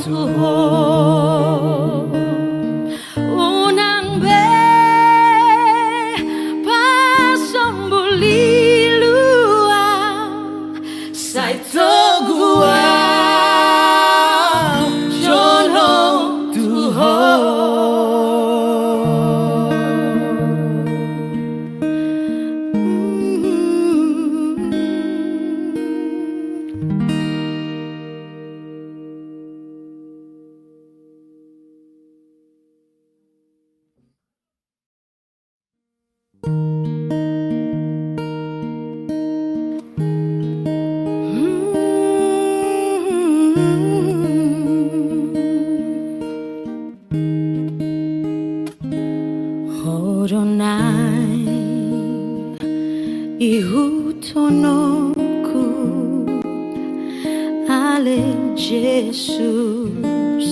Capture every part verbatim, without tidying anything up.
Ho, unang be pasombul ilu au, sai togu au jonok tu ho. Ho do naeng ihuthononku, ale Jesus,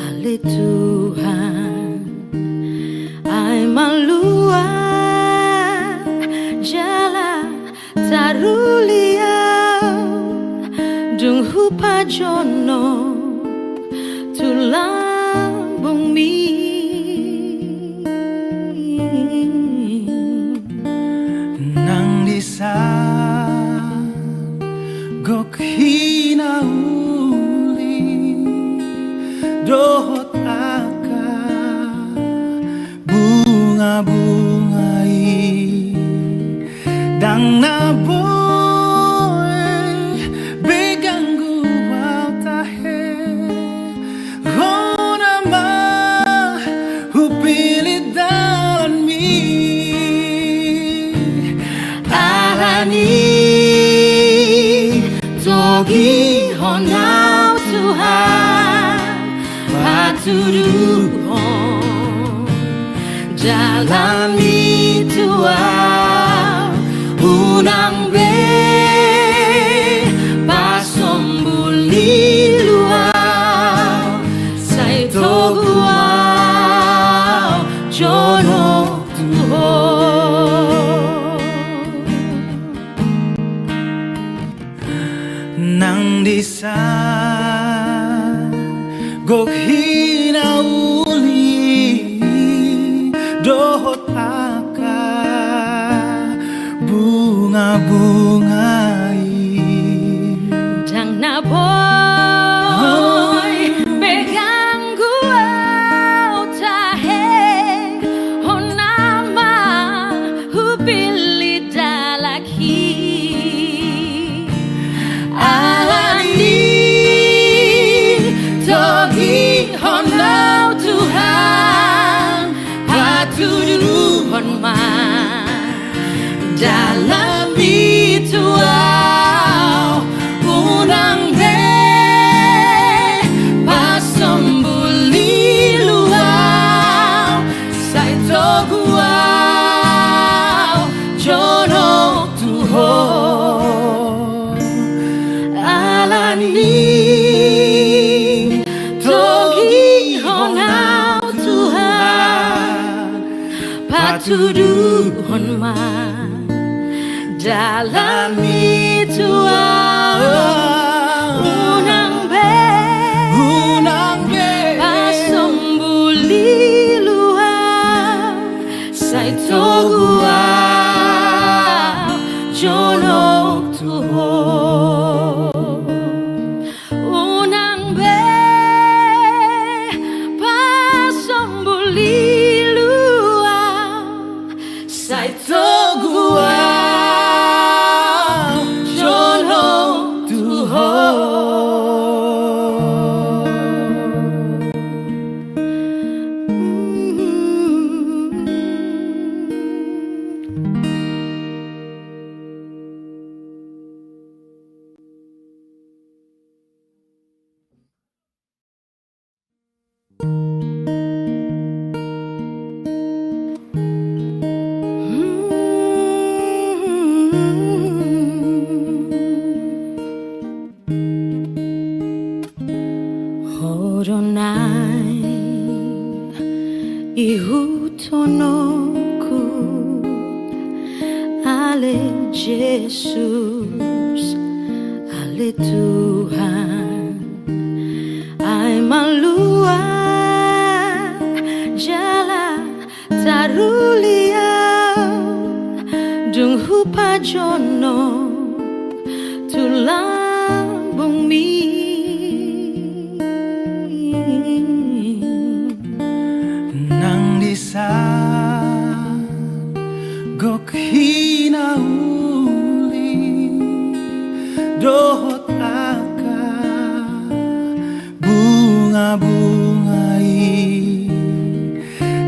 ale Tuhan, ai malua jala taruli au, dung hupajonok tu lambungmi. Nang disa gok hinauli dohot angka bunga-bunga i, ndang na boi be ganggu au tahe, hona ma hupillit dalanmi. Alani togihon au Tuhan, patuduhon dalanmi tu au, unang be pasombul ilu au, sai togu au jonok tu ho. Nang disa gok hinauli dohot angka bunga-bunga i, ndang na boi be ganggu au tahe, hona ma hupillit dalanhi. Alani togihon au Tuhan, patuduhon ma dalanmi tu au, unang be pasombul ilu au, sai togu au jonok tu ho. Alani togihon au Tuhan, patuduhon ma dalanmi tu au, unang be, unang be pasombul ilu au, sai togu au jonok tu ho. Unang be pasombul ilu au, sai togu au jonok tu ho. Ho do naeng ihuthononku, ale Jesus, ale Tuhan, pajonok tu lambungmi. Nang di san gok hinauli dohot angka bunga-bunga i,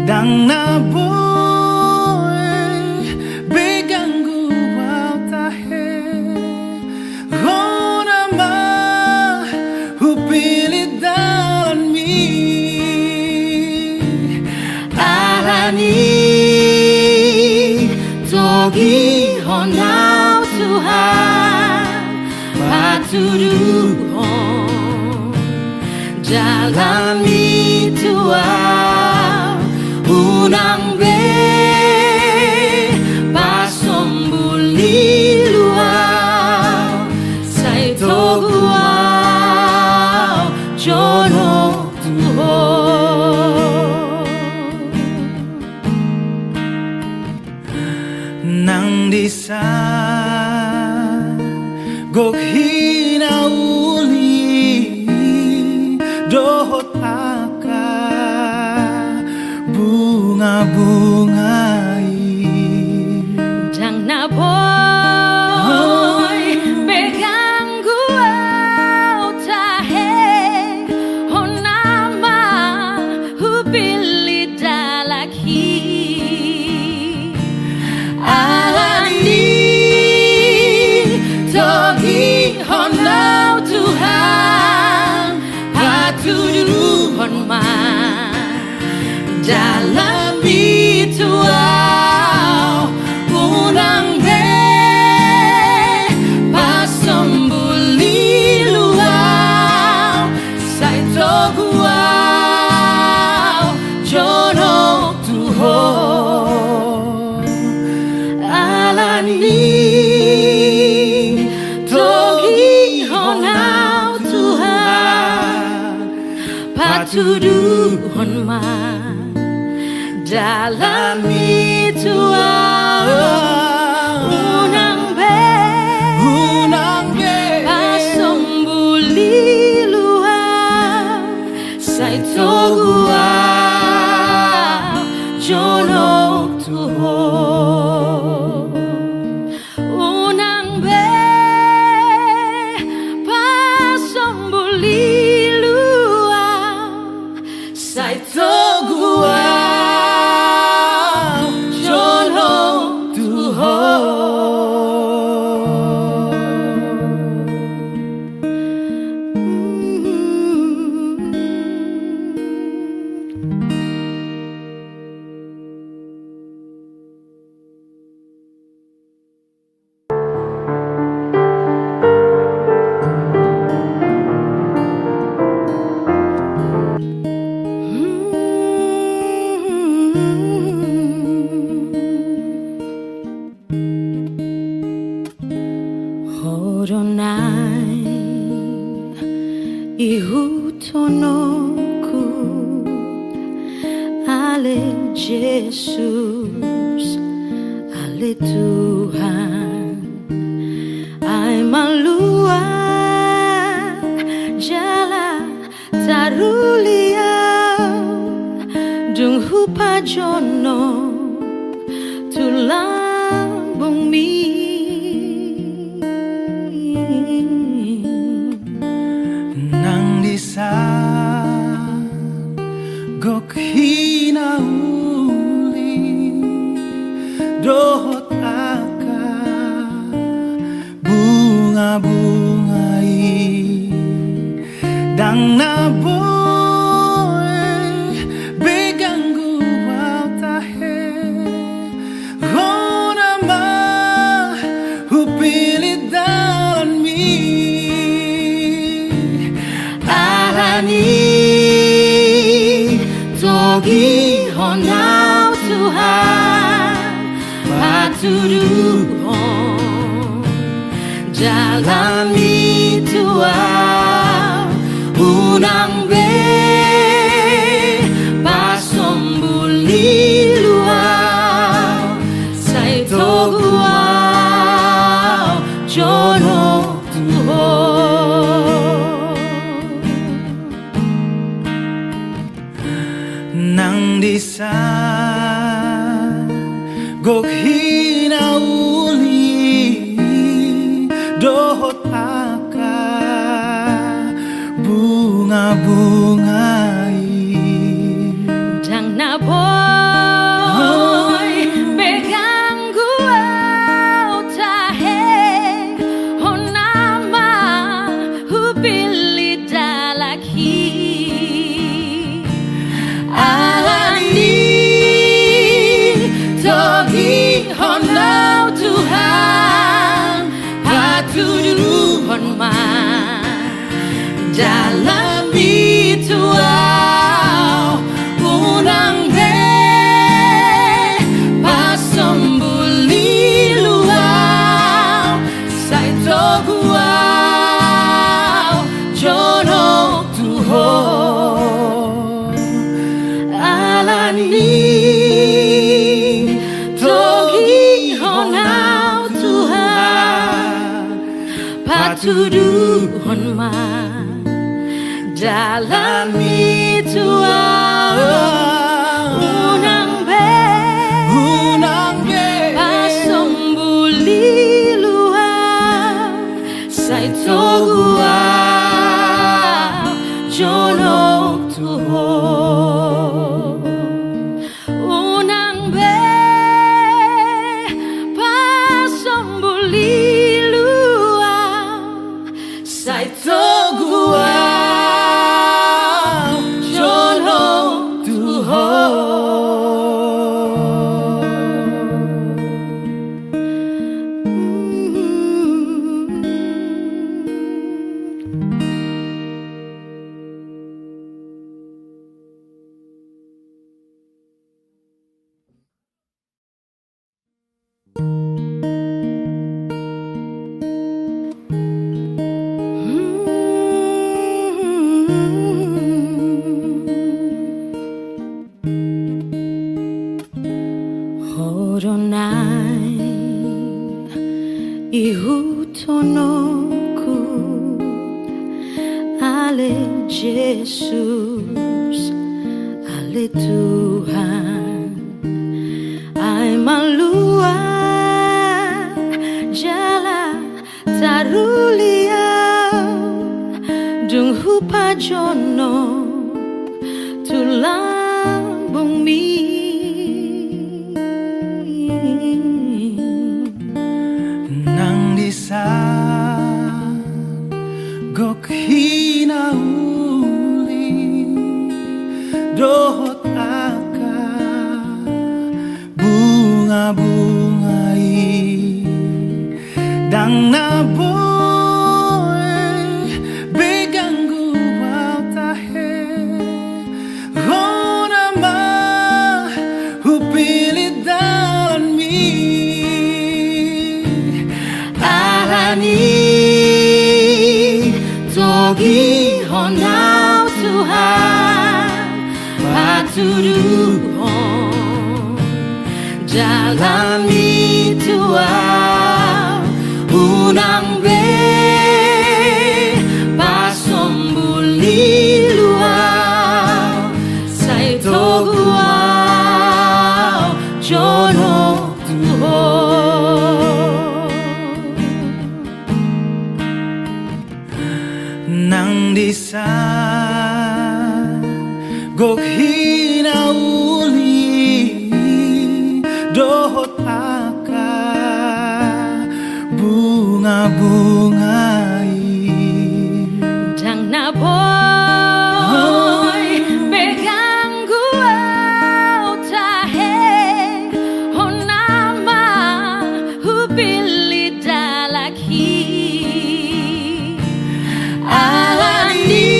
ndang na boi be ganggu au tahe. Hona ma hupillit dalanmi. Alani togihon au Tuhan, patuduhon dalanmi tu au, unang be pasombul lilu au, sai togu au jonok tu Ho. Nang di san gok hinauli dohot angka bunga-bunga i, ndang na boi be ganggu au tahe. Hona ma hupillit dalanhi. Alani togihon au Tuhan, patuduhon ma dalanmi tu au, unang be pasombul lilu au, sai togu au jonok tu Ho. Alani togihon au Tuhan, patuduhon ma dalanmi tu au, unang be, unang be pasombul lilu au, sai togu au jonok tu Ho. Unang be pasombul lilu au, sai togu au jonok tu Ho. Ho do naeng ihuthononku, ale Jesus, ale Tuhan, ai malua jala taruli au, dung hupajonok tu lambungmi. Nang di san gok hinauli dohot angka bunga-bunga i, ndang na boi be ganggu au tahe. Hona ma hupillit dalanmi. Alani togihon au Tuhan, patuduhon jalanmi tu au, unang be pasombul lilu au, sai togu au Hinauli dohot angka bungabunga i. Ndang na boi be ganggu au tahe, hona ma hupillit dalan i. Alani togihon au Tuhan, patuduhon ma dalanmi tu au, unang be pasombulilu au, sai togu au jonok tu Ho. Alani togihon au Tuhan, patuduhon ma dalanmi tu au, unang be, unang be pasombulilu au, sai togu au jonok tu Ho. Unang be pasombulilu au, sai togu au jonok tu Ho. Ho do na ihuthononku, ale Jesus, ale Tuhan. Ai malua jala taruli au, dung hupajonok tu lambungmi. Nang dison gok hinauli dohot angka bungabunga i, ndang na boi be ganggu au tahe, hona ma hupillit dalanmi. Alani togihon au Tuhan, patuduhon jalanmi tu au, unang be pasombulilu au, sai togu au jonok tu Ho. Nang dison gok hinauli dohot angka bungabunga i, ndang na boi be ganggu au tahe, hona ma hupillit dalan i. Alani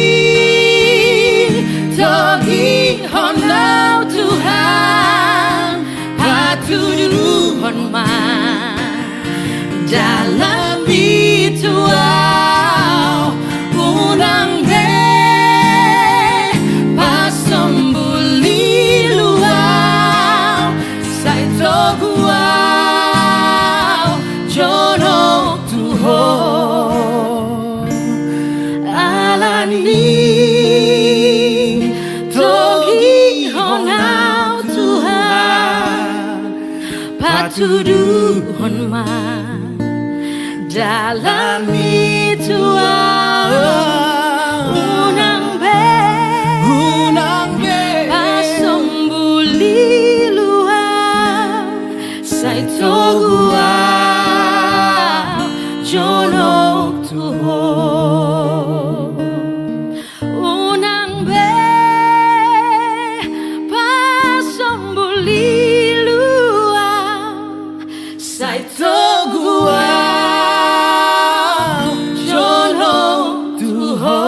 togihon au Tuhan, patuduhon ma jalanmi tu au, unang be pasombulilu au, sai togu au jonok tu Ho. Alani togihon au Tuhan, patu Tuduhon ma dalanmi tu ahu. Unang be, unang be pasombul ilu ahu, sai togu ahu jonok tu ho. Unang be pasombul ilu ahu, sai togu ahu jonok tu ho.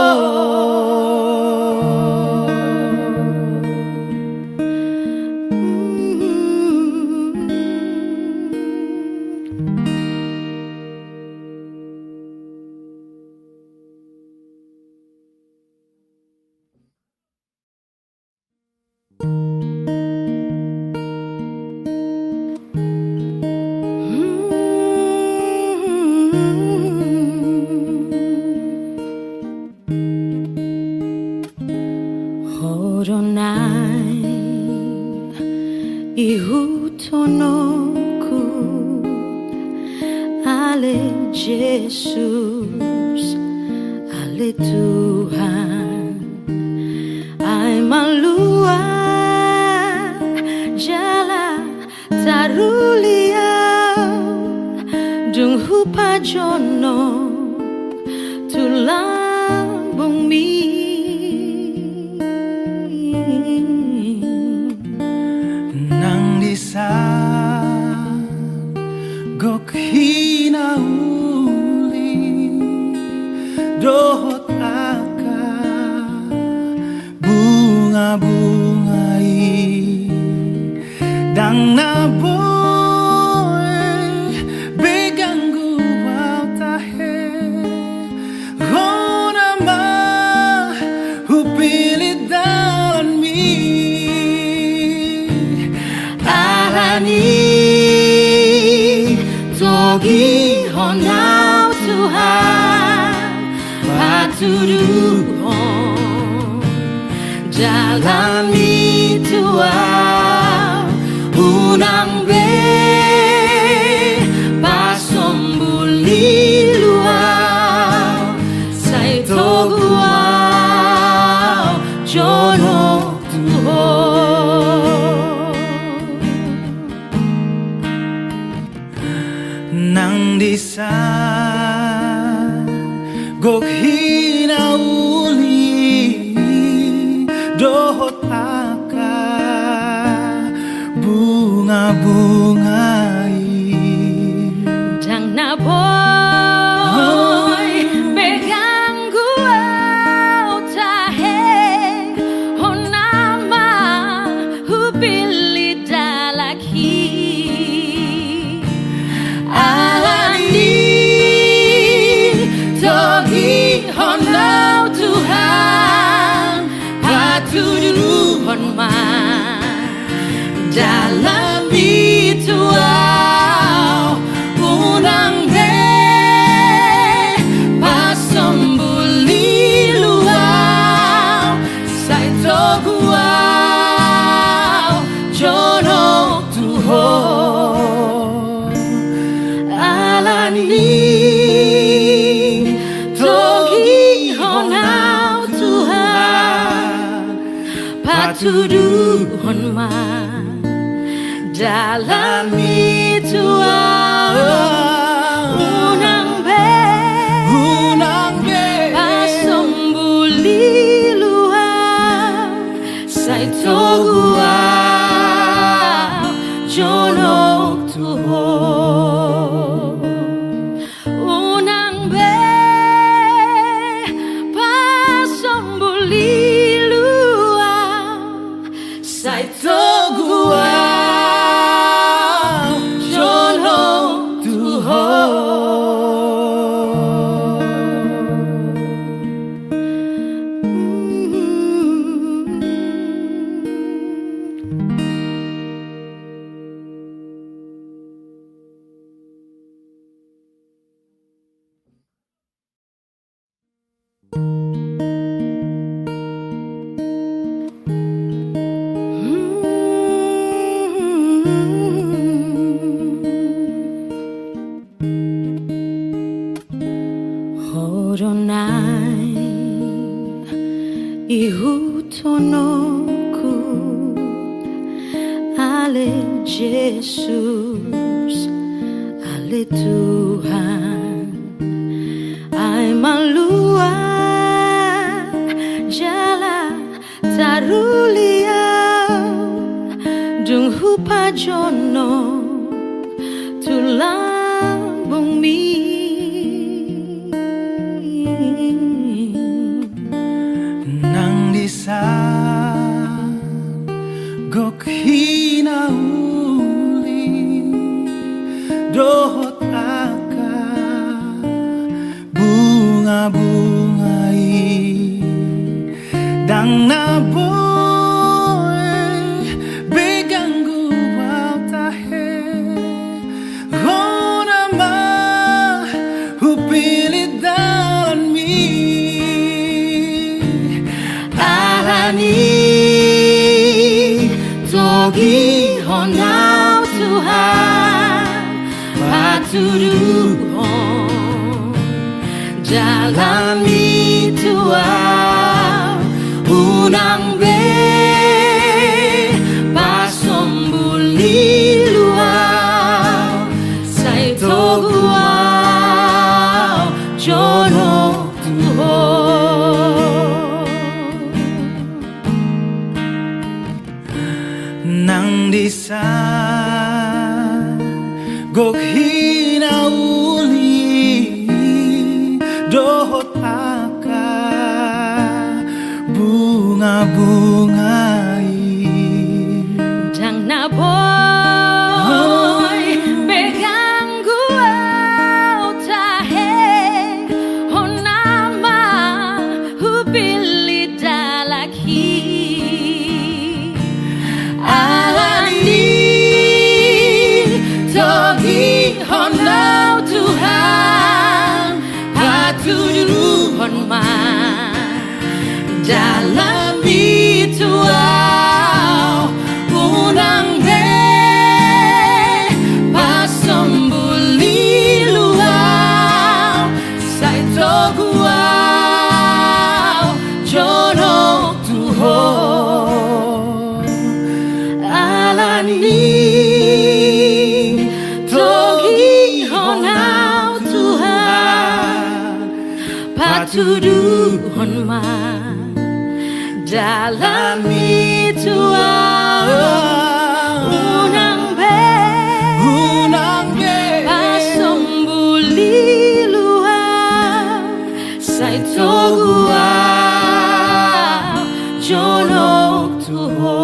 Ho do na ihuthononku, ale Jesus, ale Tuhan. Ai malua jala taruli ahu, dung hupajonok tu lambungmi. Nang disa gok hinauli dohot angka bunga-bunga i, ndang na boi be ganggu ahu tahe. Ho nama hupillit dalanmi. Alani togihon ahu Tuhan, patuduhon dalanmi tu ahu. Unang be pasombul ilu ahu, sai togu ahu jonok tu ho. Nang disa gok hinauli dohot angka bunga-bunga i, ndang na boi be ganggu ahu tahe. Ho nama hupillit dalanmi. Alani togihon ahu Tuhan, patuduhon ma dalanmi tu ahu. Unang be pasombul ilu ahu, sai togu ahu jonok tu ho. Alani togihon ahu Tuhan, patuduhon ma dalanmi tu ahu. Unang be, unang be pasombul ilu ahu, sai togu ahu jonok tu ho. Unang be pasombul ilu ahu, sai togu ahu jonok Nai ihuthononku, ale Jesus, ale Tuhan, ai malua jala taruli au, dung hupajonok tu lambungmi. Nang disan gok hinauli dohot angka bunga-bunga i, ndang na boi be ganggu au tahe. Hona ma hupillit dalanmi. Alani togihon au Tuhan, patuduhon dalanmi tu au, unang be pasombul ni lua au, sai togu au jonok tu Ho. Nang disan gok hinauli dohot angka bunga-bunga i, ndang na boi be ganggu au tahe. Hona ma hupillit dalanhi. Alani togihon au Tuhan, patuduhon ma dalanmi tu au, unang be pasombul ni lua au, sai togu au jonok tu Ho. Alani togihon au Tuhan, patuduhon ma dalanmi tu au, unang be, unang be pasombul ni lua au, sai togu au jonok tu Ho.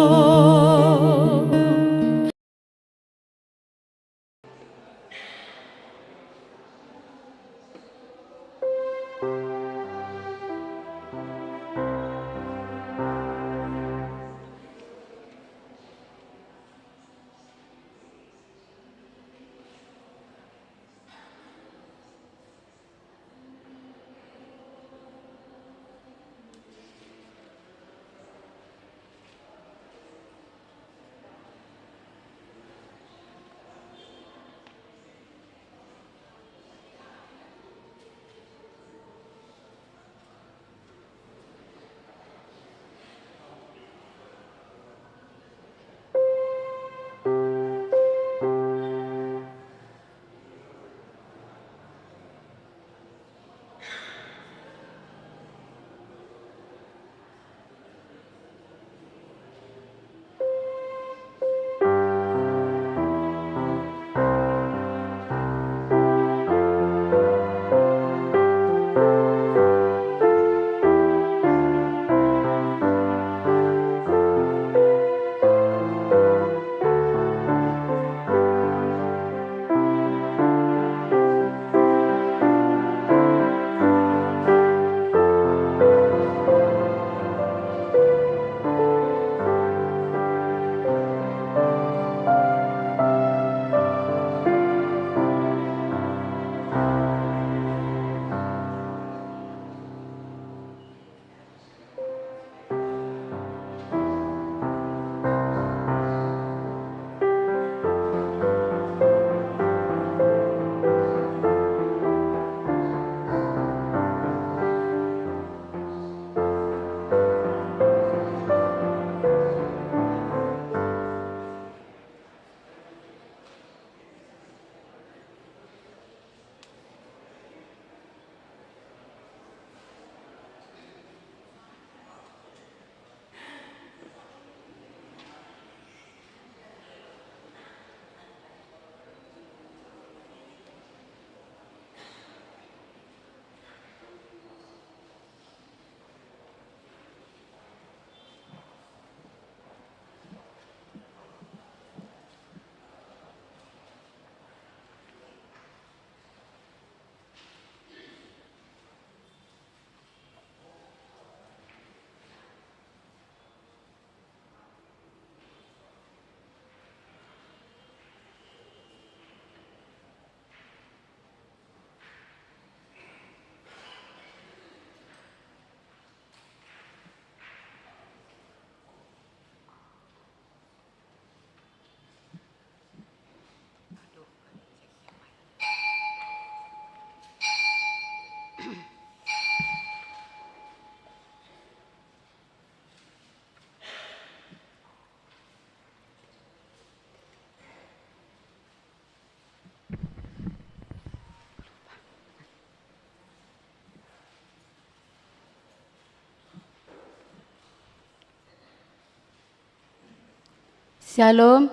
Shalom.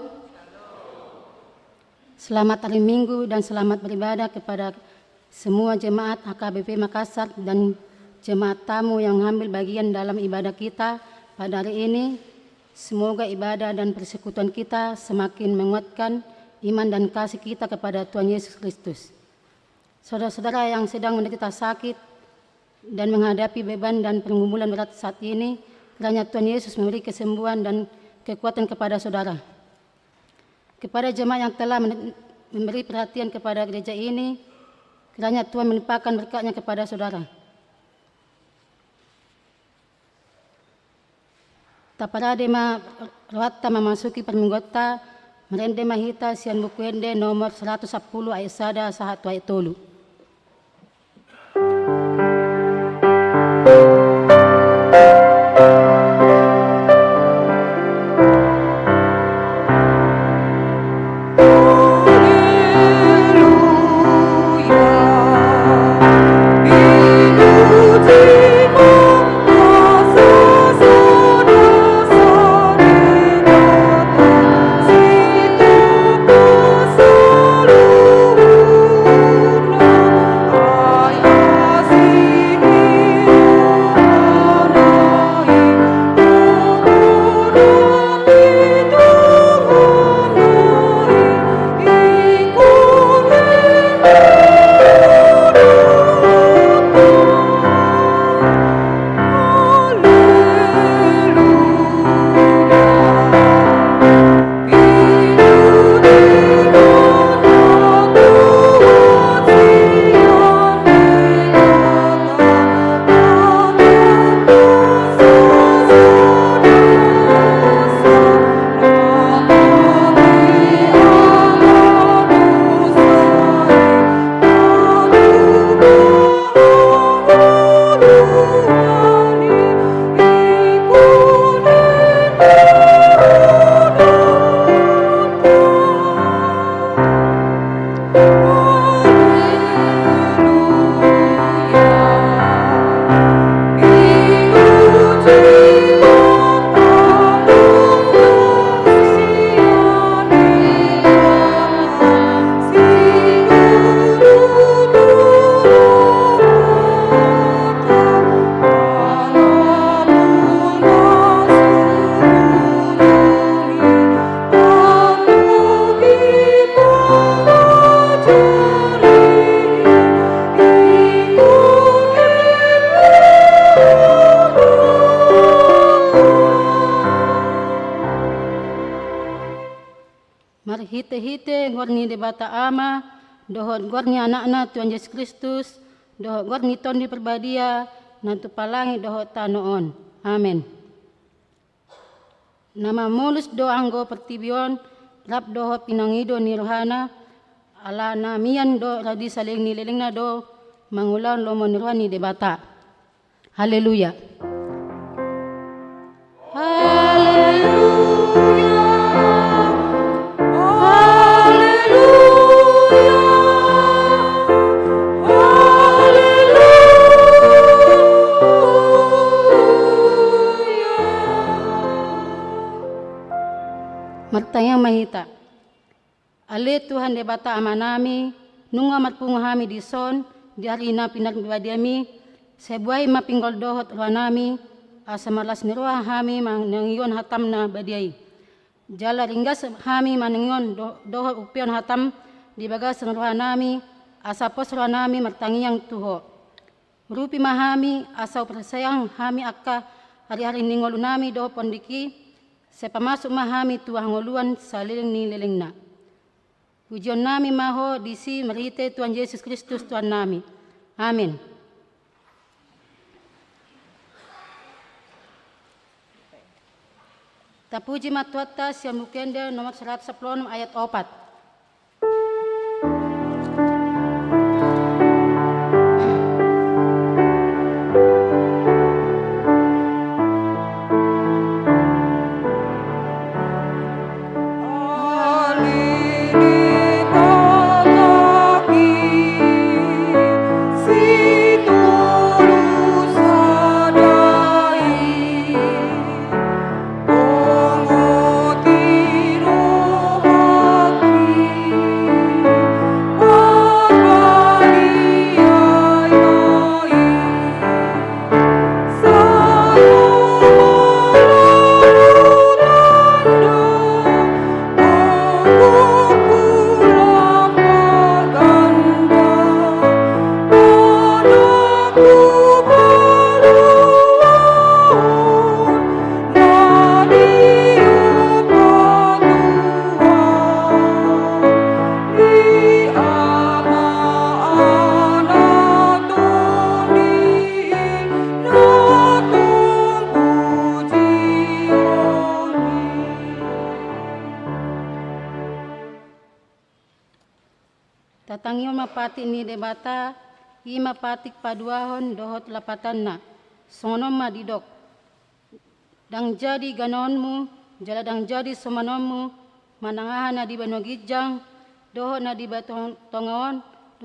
Selamat hari Minggu dan selamat beribadah kepada semua jemaat H K B P Makassar dan jemaat tamu yang mengambil bagian dalam ibadah kita pada hari ini. Semoga ibadah dan persekutuan kita semakin menguatkan iman dan kasih kita kepada Tuhan Yesus Kristus. Saudara-saudara yang sedang menderita sakit dan menghadapi beban dan pergumulan berat saat ini, kiranya Tuhan Yesus memberi kesembuhan dan kekuatan kepada saudara. Kepada jemaat yang telah men-, memberi perhatian kepada gereja ini, kiranya Tuhan melimpahkan berkat-Nya kepada saudara. Taparade ma rohanta memasuki parmingguonta, marende ma hita sian Buku Ende nomor seratus sepuluh ayat sada sahat tu ayat tolu. Marhitehite goar ni Debata Ama, dohot goar ni Anakna Tuhan Jesus Kristus, dohot goar ni Tondi Parbadia, na tumpallangi dohot tano on. Amen. Na mamolus do anggo portibi on, rap dohot pinangido ni rohana, ala na mian do radi saleleng ni lelengna do mangulahon lomo ni roha ni Debata. Haleluya. Haleluya. Haleluya. Haleluya. Martangiang ma hita. Ale Tuhan Debata Amanami, nunga marpungu hami dison, di ari na pinarbadiami, sai buhai ma pinggol dohot rohanami, asa marlas ni roha hami manangihon hatam na badia i. Jala ringgas hami manangihon do-, dohot umpeon hatam di bagasan rohanami, asa pos rohanami martangiang tu Ho. Urupi ma hami, asa huparsaehon hami angka ari-ari ni ngolunami dohot pondiki, sai pamasuk ma hami tu hangoluan saleleng ni lelengna. Pujionnami ma Ho disi marhite Tuhan Jesus Kristus Tuhannami. Amen. Tapuji ma Tuhanta sian Buku Ende nomor seratus sepuluh ayat opat. Tatangihon ma patik ni Debata, i ma patik paduahon dohot lapatanna. Songon on ma didok: Ndang jadi ganaonmu, jala ndang jadi somanonmu, manang aha na di banua ginjang dohot na di banua tonga on,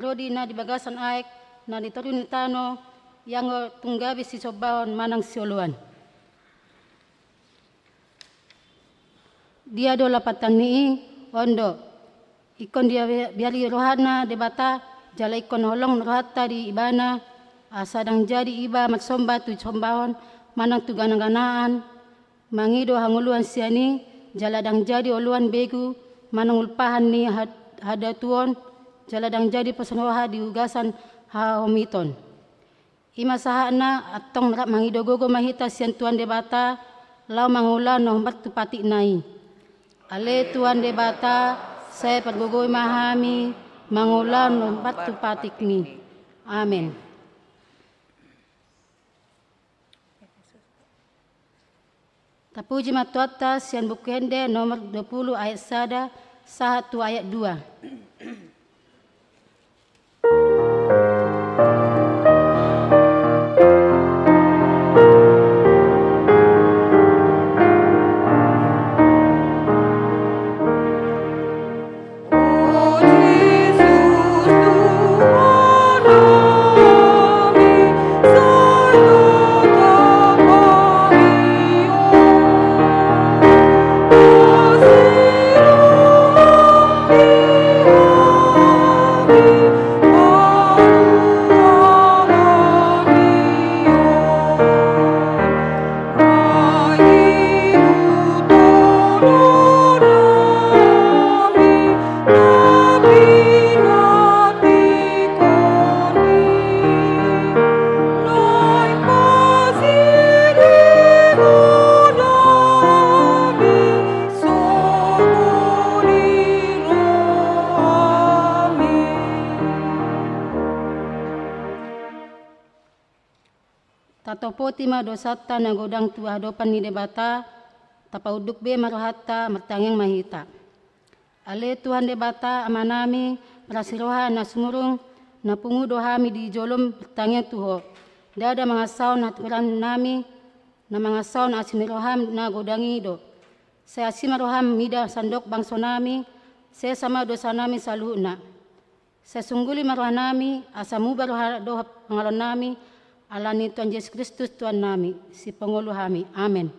ro di na di bagasan aek, na di toru ni tano, ianggo tung gabe sisombahon manang sioloan. Dia do lapatan ni i? On do: Ingkon dia biari rohana Debata, jala ingkon holong rohanta di Ibana, asa ndang jadi iba marsomba tu sombahon manang tu ganaganaan, mangido hangoluan sian i, jala ndang jadi oloan begu manang ulpahan ni had-, hadatuon, jala ndang jadi pos roha di ugasan hahomiton. I ma sahatna, antong rap mangido gogo ma hita sian Tuhan Debata, laho mangula na hombar tu patikna i. Ale Tuhan Debata, sai pargogoi ma hami, mangula na hombar tu patikmi. Amen. Tapuji ma Tuhanta sian Buku Ende nomor dua puluh ayat sada sahat tu ayat dua. Tatopoti ma dosanta na godang tu adopan ni Debata, tapaunduk be ma rohanta, martangiang ma hita. Ale Tuhan Debata Amanami, parasi roha na sumurung, na pungu do hami di jolom martangiang tu Ho. Ndada mangasahon hatingkorannami, na mangasahon asi ni roham na godang i do. Sai asi ma roham mida sandok bangsonami, sesa ma dosanami saluhutna. Sai sungguli ma rohanami, asa muba roha dohot pangalaonami, ala ni Tuhan Jesus Kristus Tuhannami, sipangolu hami. Amen.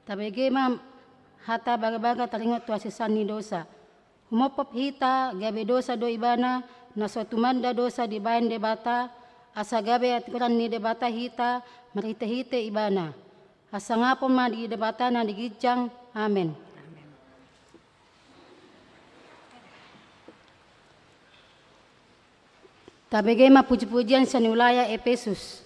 Tabege ma hata bagabaga taringot tu hasesaan ni dosa. Humophop hita, gabe dosa do ibana, na so tumanda dosa dibaen Debata, asa gabe hatingkoran ni Debata hita marhitehite ibana. Hasangapon ma di Debata na di ginjang. Amen. Tabege ma pujipujian sian wilayah Epesus.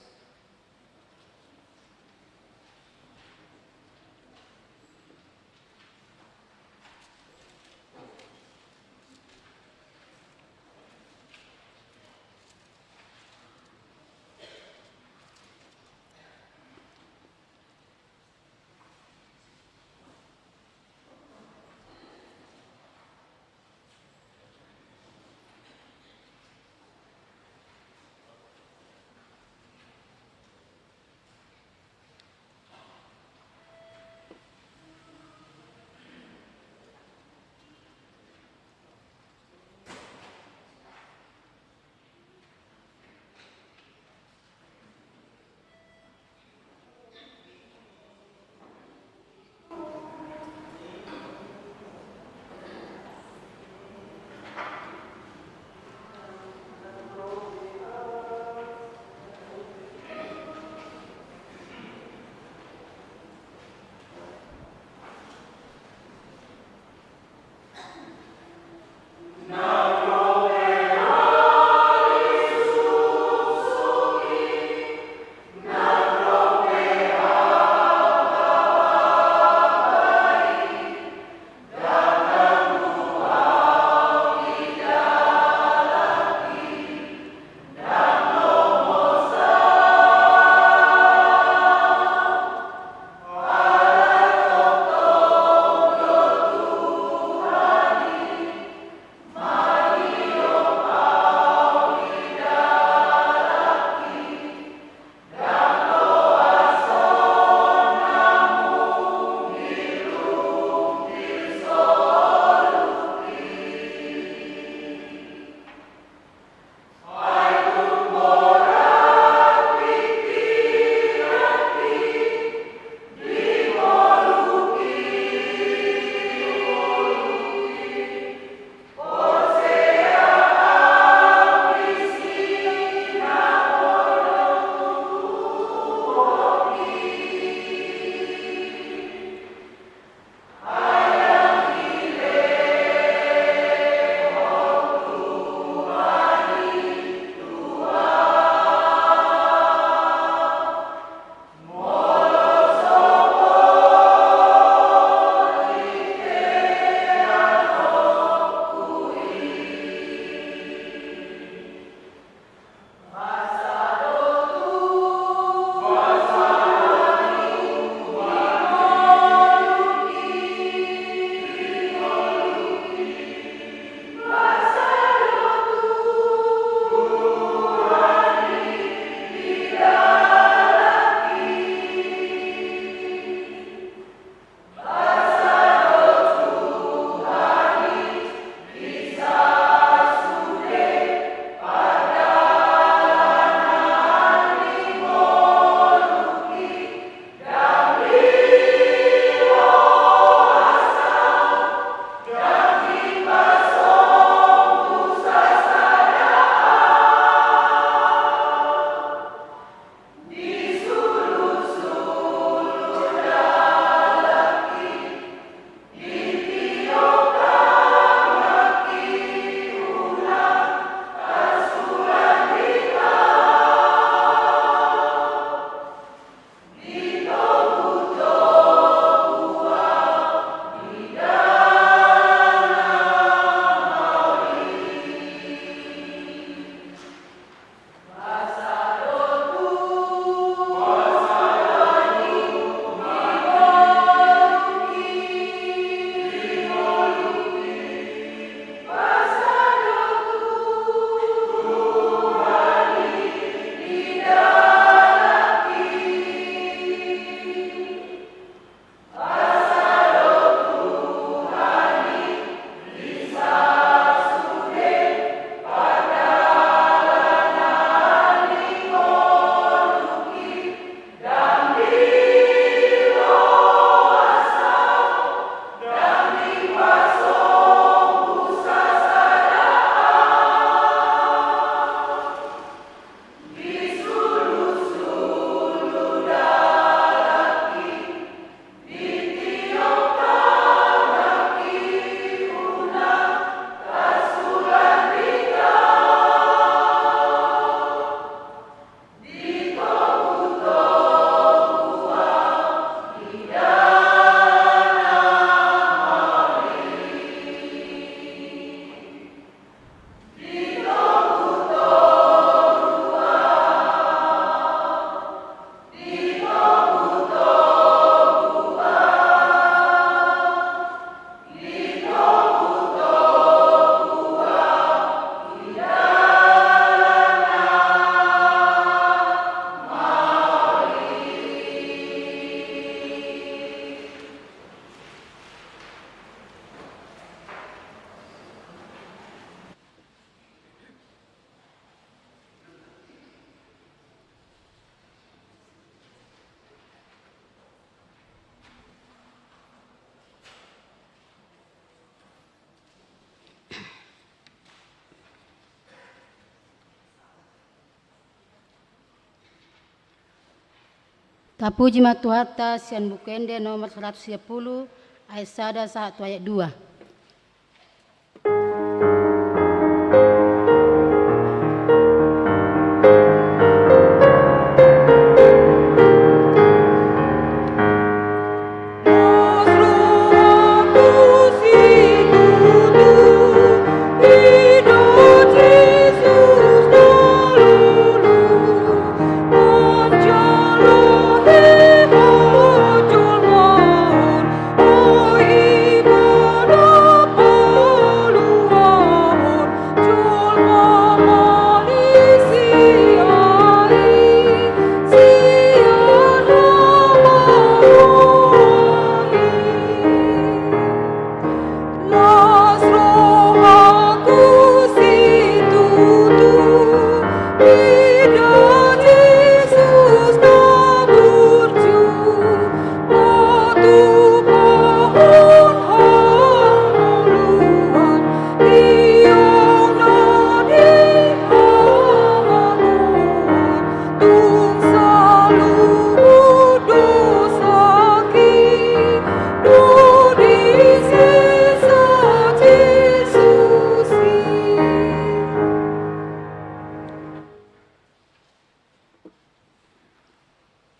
Tapuji ma Tuhanta sian Buku Ende nomor saratus sia pulu, ayat sada sahat tu ayat dua.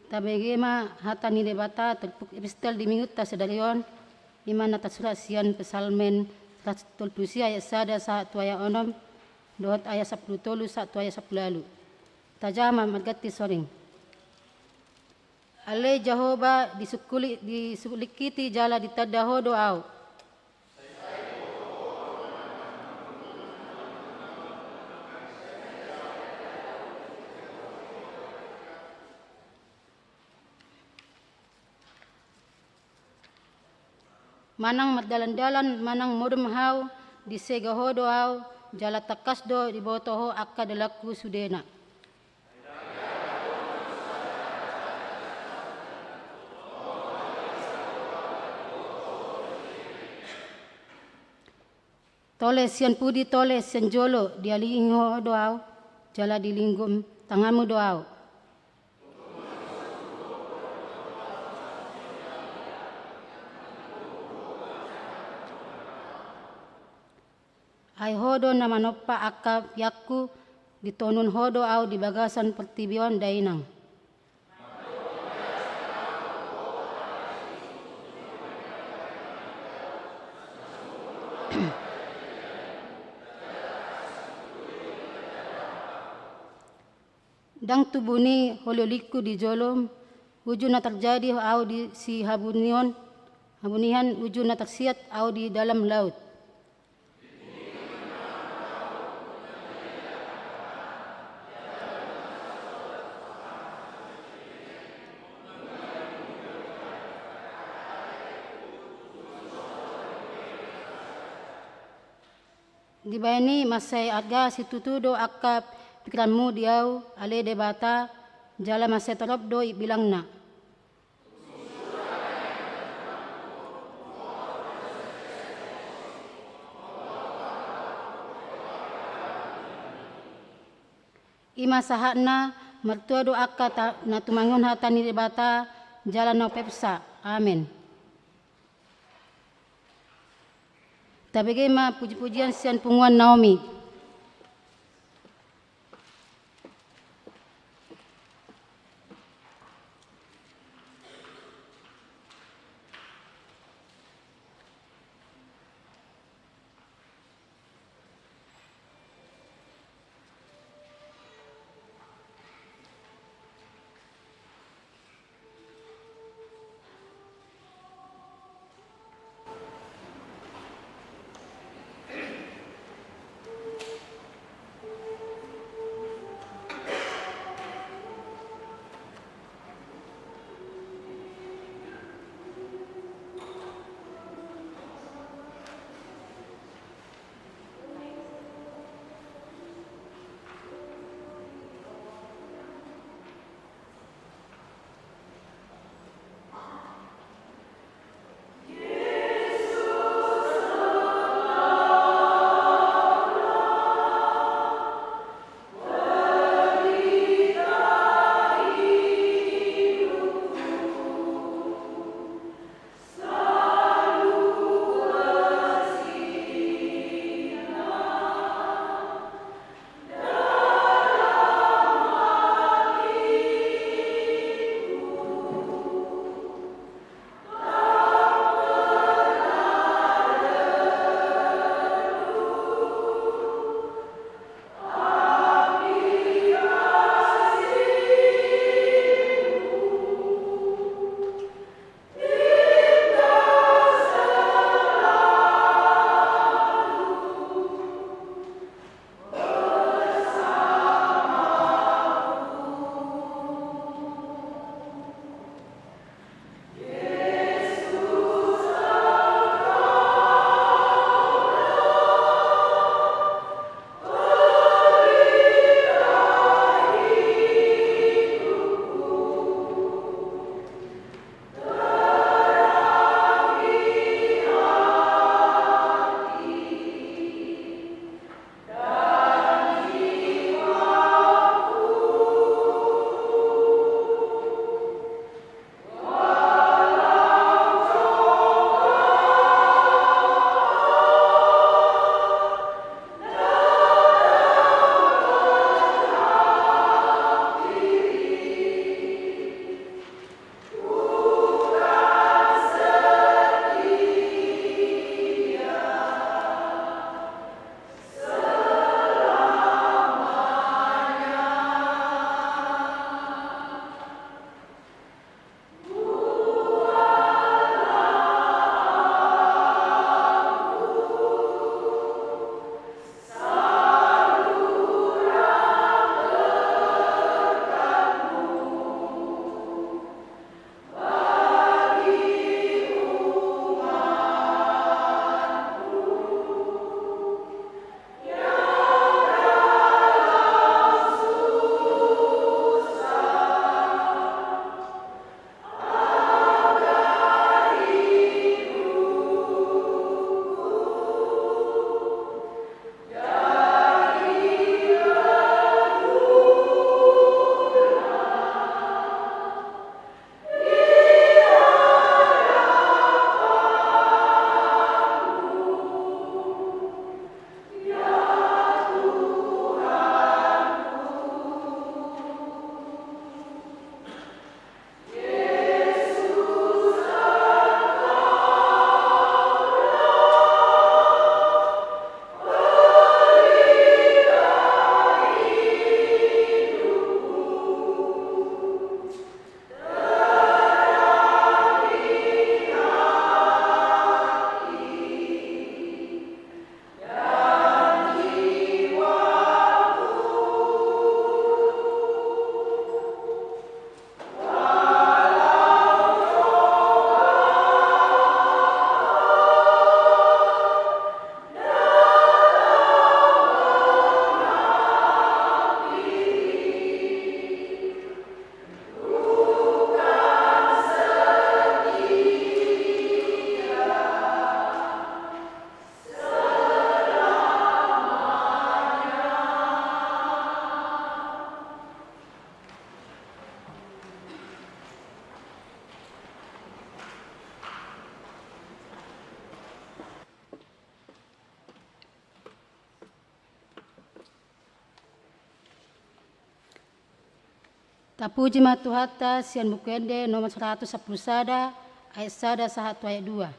Tabege ma hata ni Debata turpuk epistel di Minggunta sadari on, i ma na tarsurat sian Psalmen saratus tolu pulu sia ayat sada sahat tu ayat onom, dohot ayat sampulu tolu sahat tu ayat sampulu ualu. Tajaha ma marganti soring. Ale Jahowa, disungkuli-, disulingkiti jala ditanda Ho do ahu. Manang mardalan-dalan manang modom ahu, disega Ho do ahu, jala tangkas do diboto Ho angka dalanhu sudena. Tole sian pudi, tole sian jolo, dialusi Ho do ahu, jala dilinggomi tanganmu do ahu. Ai Ho do na manompa angka biakku, ditonun Ho do ahu di bagasan portibi on dainang. Ndang tubu ni holi-holingku di jolom, uju na tarjadi ahu di sihabunion, habunian uju na tarsiat ahu di dalam laut. Dibahen i mansai arga situtu do angka pingkiranmu di ahu, ale Debata, jala mansai torop do imbilangna. I ma sahatna, martua do angka ta-, na tumangihon hata ni Debata, jala na umpeopsa. Amen. Tabege ma puji-pujian sian punguan Naomi. Tapuji ma Tuhanta sian Buku Ende nomor saratus sampulu sada, ayat sada sahat tu ayat dua.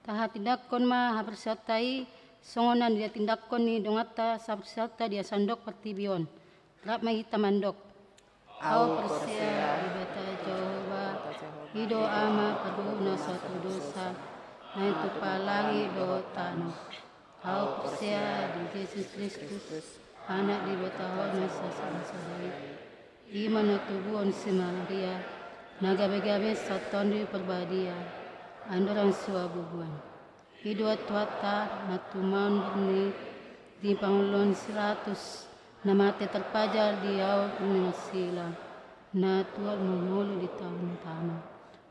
Tahatindangkon ma haporseaonta i songon na nihatindangkon ni donganta sahaporseaonta di sandok portibi on. Rap ma hita mandok. Ahu porsea di Debata Jahowa, i do Ama pardomu na so hata dosa, na pinatupa langit dohot tano. Ahu porsea di Jesus Kristus, Anak ni Debata on na sasada-sada i. I ma na tubuhon si Maria, na gabe-gabe sian Tondi Parbadia, andorang so habubuan. I do Tuhanta na tumangihon borngin i di pangoluan si Pilatus, na mate tarpajar di aek ni Siloam, na tuat mangolu di tonga ni tano,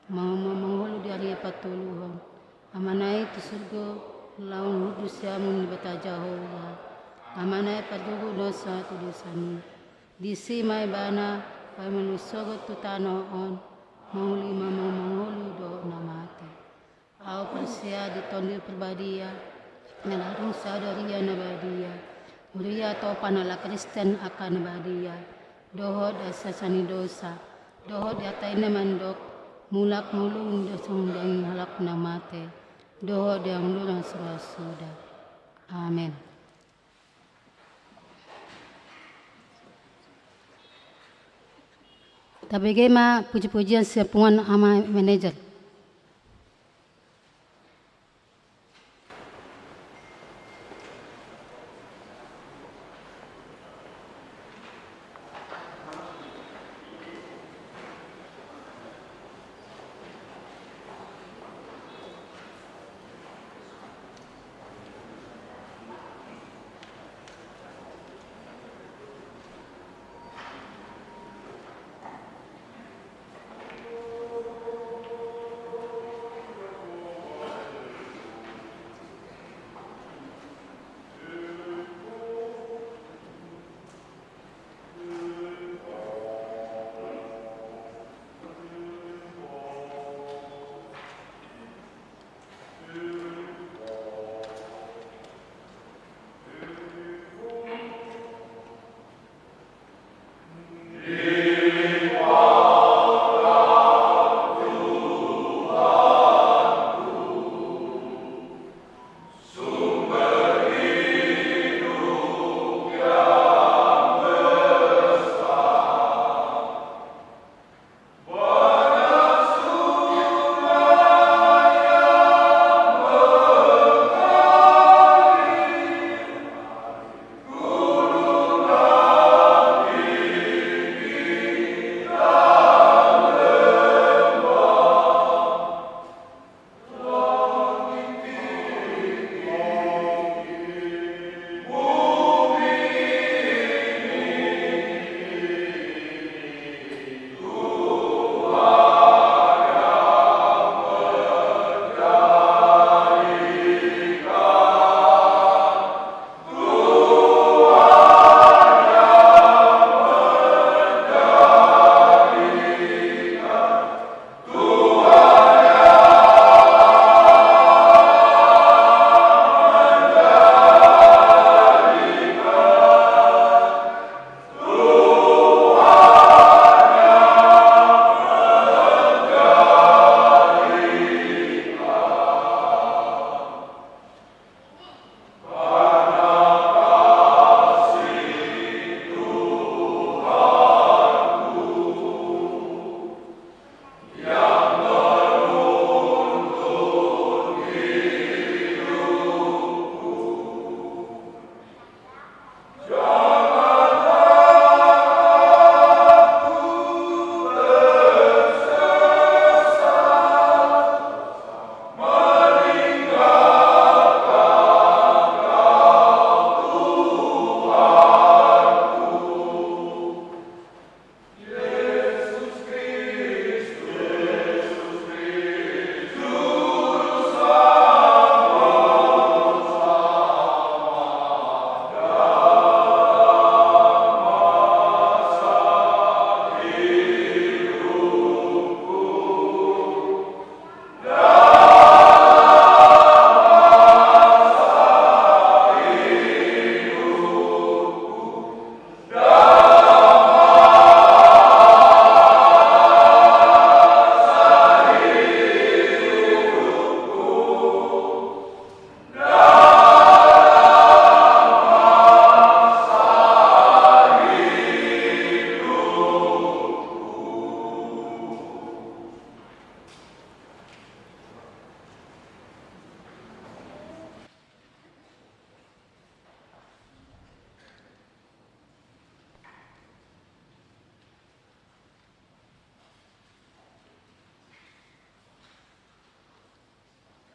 ma-, ma-, mangolu di ari patoluhon. Amana i tu surgo, laho hundul siamun ni Debata Jahowa. Amana i pardomu dosa tu dosami. Disi ma ibana paima na sogot tu tano on, mangolu ma-, ma-, mangolu dohot na mate. Ahu porsea di Tondi Parbadia, na larung sada huria na badia, huria topan halak Kristen angka na badia, dohot hasesaan ni dosa, dohot di hata i na mandok, mulak ngolu do songon daging halak na mate, dohot di angka na so ra suda. Amen. Tabege ma puji-pujian sian punguan ama manajer.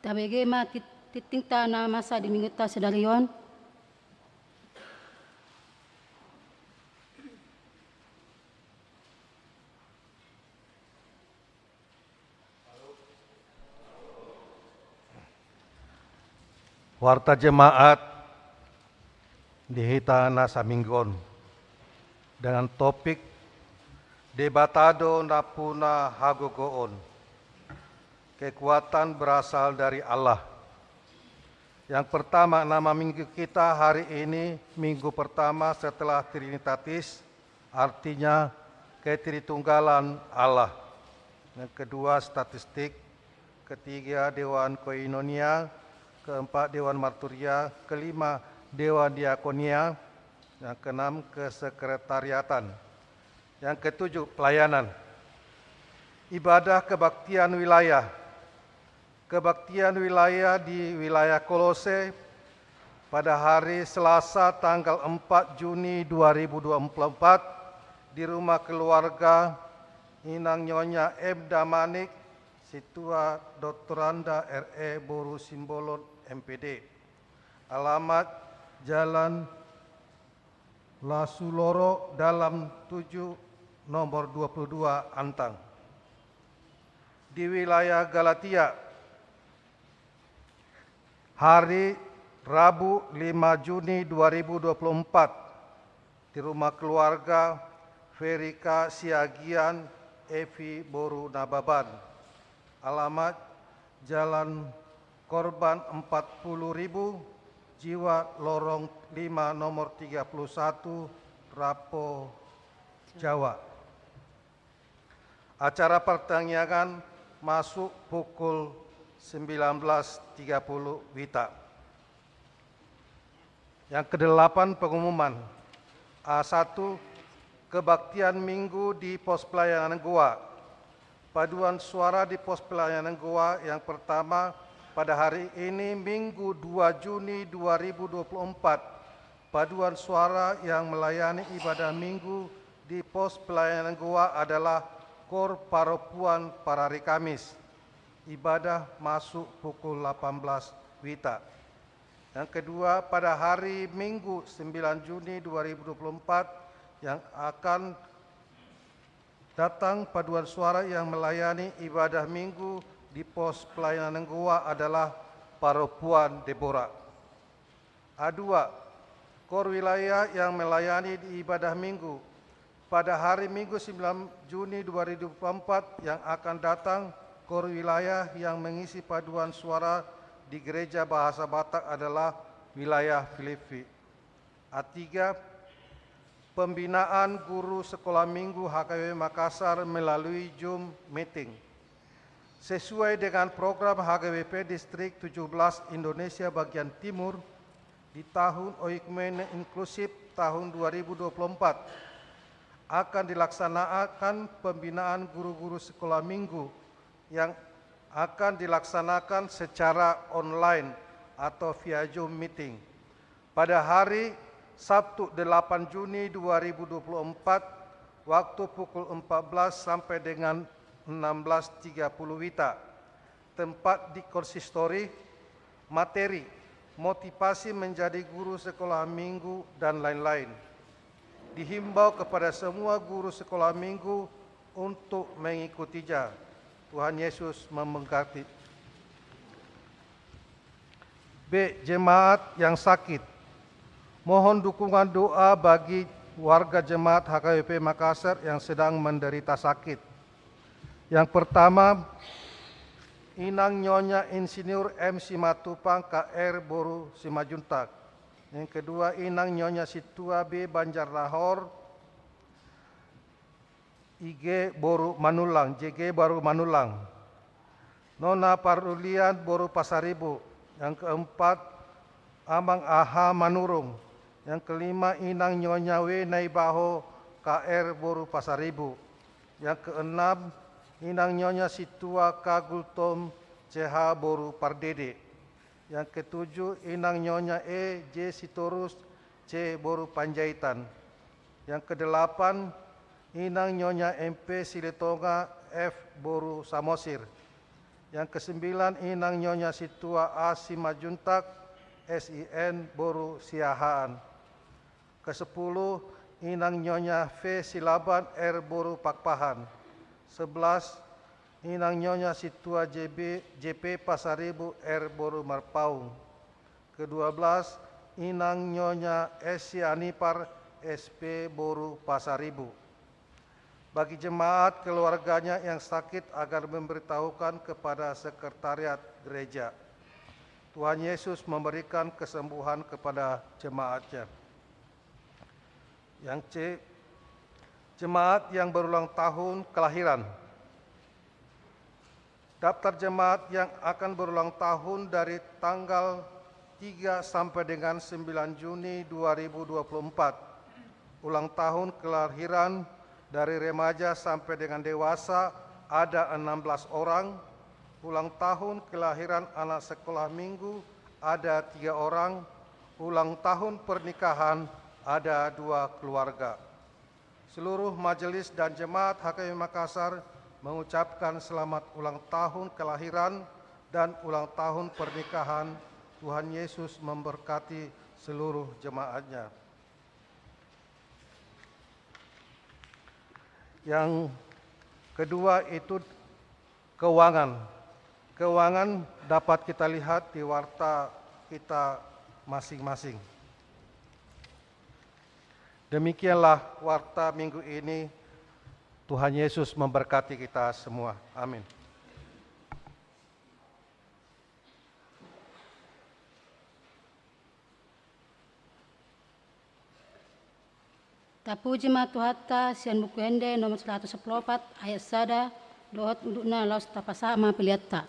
Tabege ma tit-, tingtingta na masa di minggunta sadari on. Warta jemaat di hita na saminggu on dengan topik Debata do nampuna hagogoon. Kekuatan berasal dari Allah. Yang pertama, nama minggu kita hari ini, minggu pertama setelah Trinitatis, artinya ketritunggalan Allah. Yang kedua, statistik. Ketiga, Dewan Koinonia. Keempat, Dewan Marturia. Kelima, Dewan Diakonia. Yang keenam, kesekretariatan. Yang ketujuh, pelayanan. Ibadah kebaktian wilayah. Kebaktian wilayah di wilayah Kolose pada hari Selasa tanggal empat Juni dua ribu dua puluh empat di rumah keluarga Inang Nyonya M. Damanik, Sintua Doktoranda R E, Boru Simbolon, M P D. Alamat Jalan Lasuloro Dalam tujuh, nomor dua puluh dua, Antang. Di wilayah Galatia, hari Rabu lima Juni dua ribu dua puluh empat, di rumah keluarga Ferika Siagian, Evi, Boru Nababan. Alamat Jalan Korban empat puluh ribu, Jiwa, Lorong lima, nomor tiga puluh satu, Rapo, Jawa. Acara partangiangan masuk pukul sembilan belas tiga puluh WITA. Yang kedelapan, pengumuman. A satu, kebaktian Minggu di Pos Pelayanan Goa. Paduan suara di Pos Pelayanan Goa yang pertama pada hari ini, Minggu dua Juni dua ribu dua puluh empat. Paduan suara yang melayani ibadah Minggu di Pos Pelayanan Goa adalah Kor Paropuan Parari Kamis. Ibadah masuk pukul delapan belas WITA. Yang kedua, pada hari Minggu sembilan Juni dua ribu dua puluh empat, yang akan datang paduan suara yang melayani ibadah Minggu di Pos Pelayanan Goa adalah Paropuan Debora. A dua, Kor Wilayah yang melayani di ibadah Minggu. Pada hari Minggu sembilan Juni dua ribu dua puluh empat yang akan datang, Kor Wilayah yang mengisi paduan suara di Gereja Bahasa Batak adalah Wilayah Filipi. A tiga, pembinaan guru sekolah minggu H K B P Makassar melalui Zoom meeting. Sesuai dengan program H K B P Distrik tujuh belas Indonesia Bagian Timur, di tahun oikumene inklusif tahun dua ribu dua puluh empat akan dilaksanakan pembinaan guru-guru sekolah minggu yang akan dilaksanakan secara online atau via Zoom meeting pada hari Sabtu delapan Juni dua ribu dua puluh empat, waktu pukul empat belas sampai dengan enam belas tiga puluh WITA. Tempat di konsistori, materi, motivasi menjadi guru sekolah minggu, dan lain-lain. Dihimbau kepada semua guru sekolah minggu untuk mengikutinya. Tuhan Yesus memberkati. B, jemaat yang sakit. Mohon dukungan doa bagi warga jemaat H K B P Makassar yang sedang menderita sakit. Yang pertama, Inang Nyonya Insinyur M Simatupang, K R, Boru Simanjuntak. Yang kedua, Inang Nyonya Sintua B Banjarnahor, I G, Boru Manullang, J G, Boru Manullang. Nona Pardulian, Boru Pasaribu. Yang keempat, Amang Aha Manurung. Yang kelima, Inang Nyonya W Naibaho, K R, Boru Pasaribu. Yang keenam, Inang Nyonya Sintua K Gultom, C H, Boru Pardede. Yang ketujuh, Inang Nyonya E J Sitorus, C, Boru Panjaitan. Yang kedelapan, Inang Nyonya M P Silitonga, F, Boru Samosir. Yang kesembilan, Inang Nyonya Sintua A Simanjuntak, S I N, boru Siahaan. Kesepuluh, Inang Nyonya V Silaban, R, boru Pakpahan. Sebelas, Inang Nyonya Sintua J B, J P Pasaribu, R, boru Marpaung. Kedua belas, Inang Nyonya S Sianipar, S P, boru Pasaribu. Bagi jemaat keluarganya yang sakit agar memberitahukan kepada sekretariat gereja. Tuhan Yesus memberikan kesembuhan kepada jemaatnya. Yang C, jemaat yang berulang tahun kelahiran. Daftar jemaat yang akan berulang tahun dari tanggal tiga sampai dengan sembilan Juni dua ribu dua puluh empat. Ulang tahun kelahiran dari remaja sampai dengan dewasa ada enam belas orang. Ulang tahun kelahiran anak sekolah minggu ada tiga orang. Ulang tahun pernikahan ada dua keluarga. Seluruh majelis dan jemaat H K B Makassar mengucapkan selamat ulang tahun kelahiran dan ulang tahun pernikahan. Tuhan Yesus memberkati seluruh jemaatnya. Yang kedua itu keuangan. Keuangan dapat kita lihat di warta kita masing-masing. Demikianlah warta minggu ini. Tuhan Yesus memberkati kita semua. Amin. Tapuji ma Tuhanta sian Buku Ende nomor saratus sampulu opat ayat sada, dohot undukna laos tapasahat ma peleanta.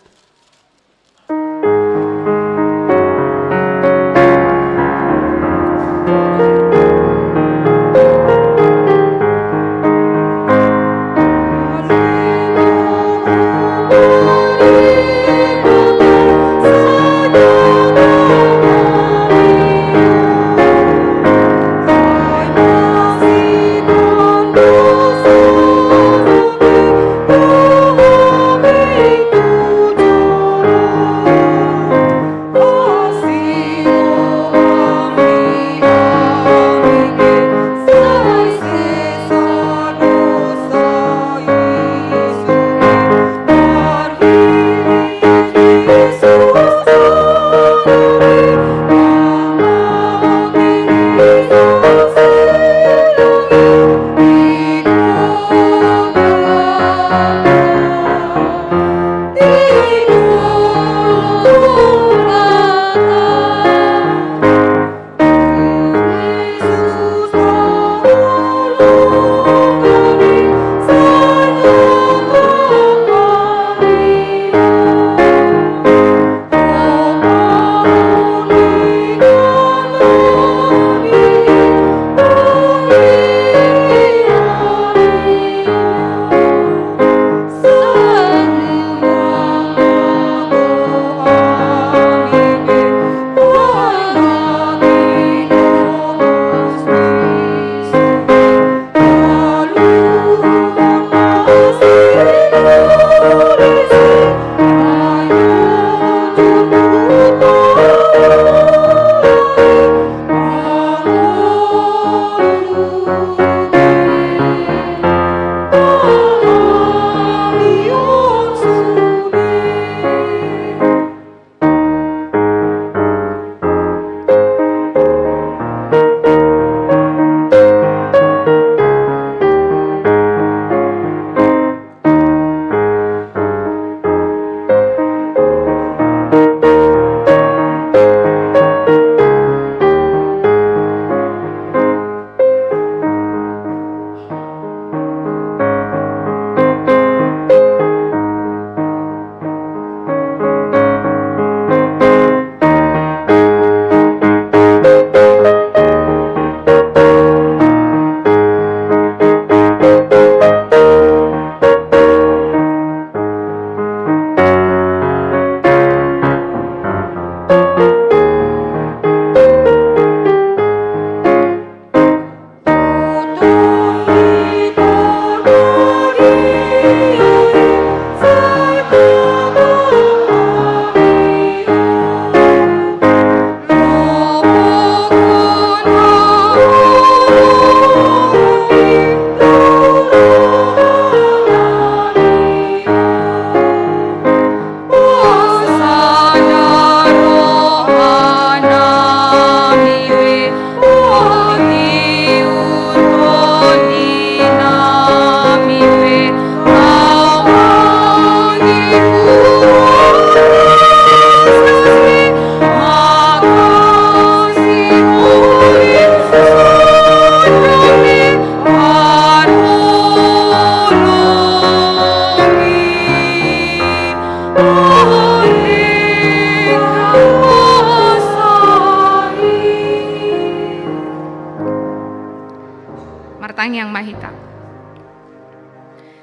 Tangiang ma hita.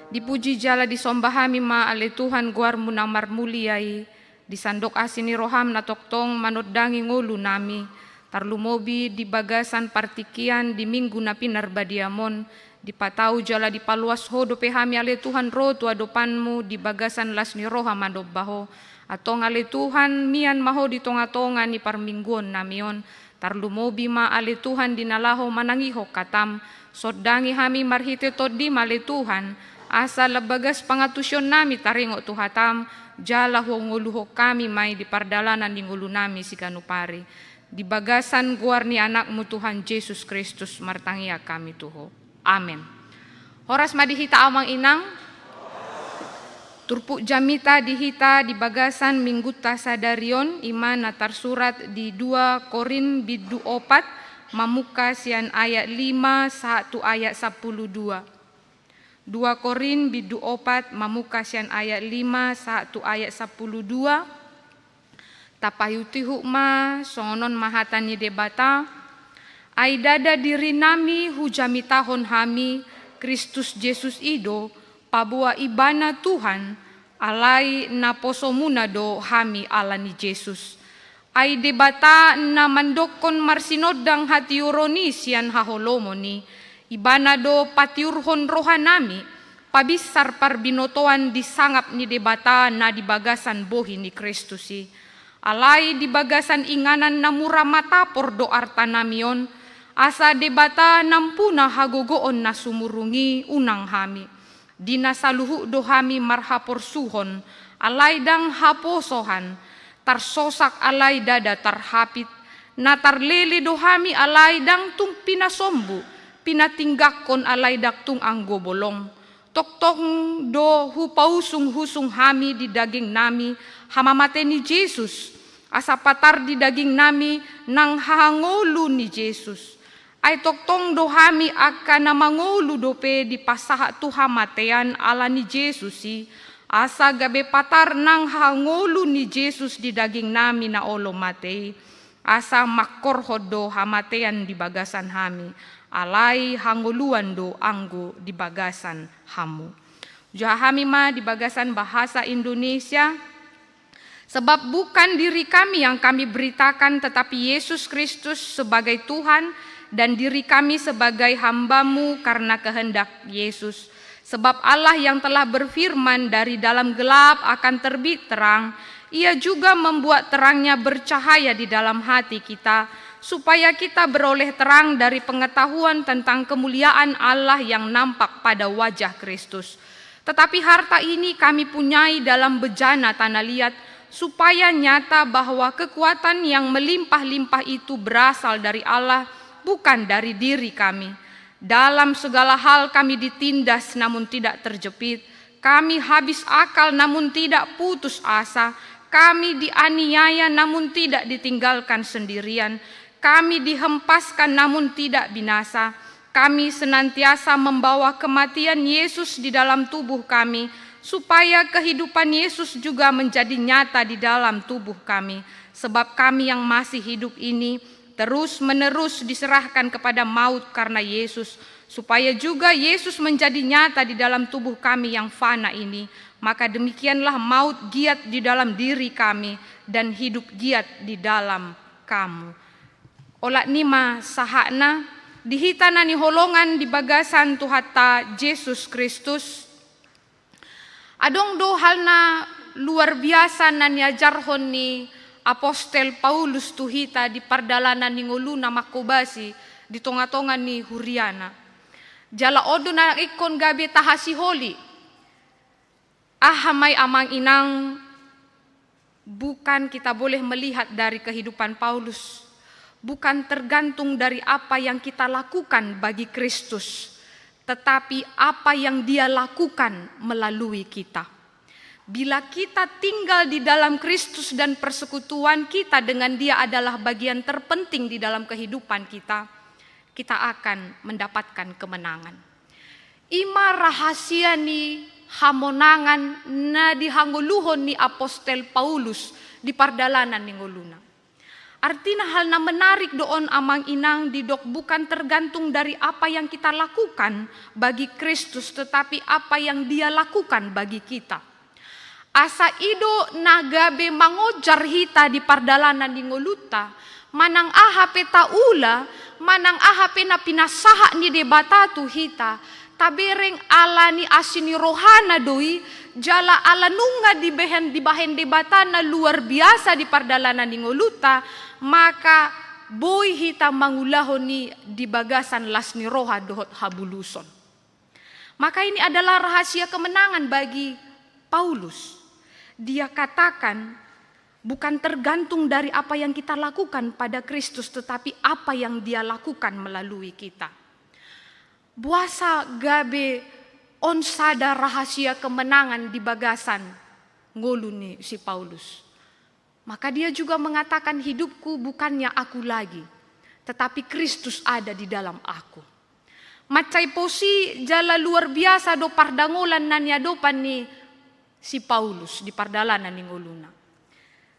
Dipuji jala disomba hami ma ale Tuhan goarmu na marmulia i, di sandok asi ni roham na tongtong manondangi ngolu nami, tarlumobi di bagasan partingkian di minggu na pinarbadiam on, dipatau jala dipaluas ho dope hami ale Tuhan ro tu adopanmu di bagasan las ni roha manomba ho. Antong ale Tuhan, mian ma ho di tongatonga ni parmingguon nami on, tarlumobi ma ale Tuhan di na laho manangihon hatam, sondangi hami marhite tondim ale Tuhan, asa lam bagas pangantusion nami taringot tu hatam, jala huangoluhon hami ma i di pardalanan ni ngolu nami siganup ari. Di bagasan goar ni anakmu Tuhan Jesus Kristus martangiang hami tu ho. Amen. Horas ma di hita amang inang. Turpuk jamita di hita di bagasan minggunta sadari on, i ma na tarsurat di dua Korint bindu opat, mamungka sian ayat lima sahat tu ayat sampulu dua. Dua Korint bindu opat, mamungka sian ayat lima sahat tu ayat sampulu dua. Tapaihutihut ma, songon on ma hata ni Debata: Ai ndada dirinami hujamitahon hami, Kristus Jesus i do, paboa Ibana Tuhan, alai naposomuna do hami ala ni Jesus. Ai Debata na mandokkon marsinondang hatiuron i sian haholomon i, Ibana do patiurhon rohanami, pabinsar parbinotoan di sangap ni Debata na di bagasan bohi ni Kristus i. Alai di bagasan inganan na mura matapor do artanami on, asa Debata nampuna hagogoon na sumurung i unang hami. Di na saluhut do hami marhaporsuhon, alai ndang haposohan, tarsosak alai ndada tarhapit, na tarlele do hami alai ndang tung pinasombu, pinatinggangkon alai ndang tung anggo bolong. Tongtong do hupausung-usung hami di dagingnami hamamate ni Jesus, asa patar di dagingnami nang hahangolu ni Jesus. Ai tongtong do hami angka na mangolu dope dipasahat tu hamatean ala ni Jesus i, asa gabe patar nang hahangolu ni Jesus di dagingnami na olo mate i, asa mangkorhon do hamatean di bagasan hami, alai hangoluan do anggo di bagasan hamu. Juha hami ma di bagasan bahasa Indonesia. Sebab bukan diri kami yang kami beritakan, tetapi Yesus Kristus sebagai Tuhan, dan diri kami sebagai hamba-Mu karena kehendak Yesus. Sebab Allah yang telah berfirman, "Dari dalam gelap akan terbit terang," Ia juga membuat terang-Nya bercahaya di dalam hati kita, supaya kita beroleh terang dari pengetahuan tentang kemuliaan Allah yang nampak pada wajah Kristus. Tetapi harta ini kami punyai dalam bejana tanah liat, supaya nyata bahwa kekuatan yang melimpah-limpah itu berasal dari Allah, bukan dari diri kami. Dalam segala hal kami ditindas, namun tidak terjepit. Kami habis akal, namun tidak putus asa. Kami dianiaya, namun tidak ditinggalkan sendirian. Kami dihempaskan, namun tidak binasa. Kami senantiasa membawa kematian Yesus di dalam tubuh kami, supaya kehidupan Yesus juga menjadi nyata di dalam tubuh kami. Sebab kami yang masih hidup ini terus-menerus diserahkan kepada maut karena Yesus, supaya juga Yesus menjadi nyata di dalam tubuh kami yang fana ini. Maka demikianlah maut giat di dalam diri kami, dan hidup giat di dalam kamu. Olat ni ma sahatna, di hita na niholongan di bagasan Tuhanta Jesus Kristus. Adong do hal na luar biasa na niajarhon ni apostel Paulus tu hita di pardalanan ni ngoluna manghobasi di tongatonga ni huriana. Jala on do na ingkon gabe tahasiholi. Aha ma i amang inang, bukan kita boleh melihat dari kehidupan Paulus, bukan tergantung dari apa yang kita lakukan bagi Kristus, tetapi apa yang Dia lakukan melalui kita. Bila kita tinggal di dalam Kristus dan persekutuan kita dengan Dia adalah bagian terpenting di dalam kehidupan kita, kita akan mendapatkan kemenangan. I ma rahasia ni hamonangan na dihangoluhon ni apostel Paulus di pardalanan ni ngoluna. Artina hal na menarik do on amang inang didok bukan tergantung dari apa yang kita lakukan bagi Kristus, tetapi apa yang Dia lakukan bagi kita. Asa i do na gabe mangonjar hita di pardalanan ni ngolunta, manang aha pe taula, manang aha pe na pinasahat ni Debata tu hita, tabereng ala ni asi ni rohana do i, jala ala nunga dibahen, dibahen Debata na luar biasa di pardalanan ni ngolunta, maka boi hita mangulahon i di bagasan las ni roha dohot habuluson. Maka ini adalah rahasia kemenangan bagi Paulus. Dia katakan, bukan tergantung dari apa yang kita lakukan pada Kristus, tetapi apa yang Dia lakukan melalui kita. Boasa gabe on sada rahasia kemenangan di bagasan ngolu ni si Paulus. Maka dia juga mengatakan, "Hidupku bukannya aku lagi, tetapi Kristus ada di dalam aku." Mansai posi jala luar biasa do pardangolan na niadopan ni si Paulus di pardalanan ni ngoluna.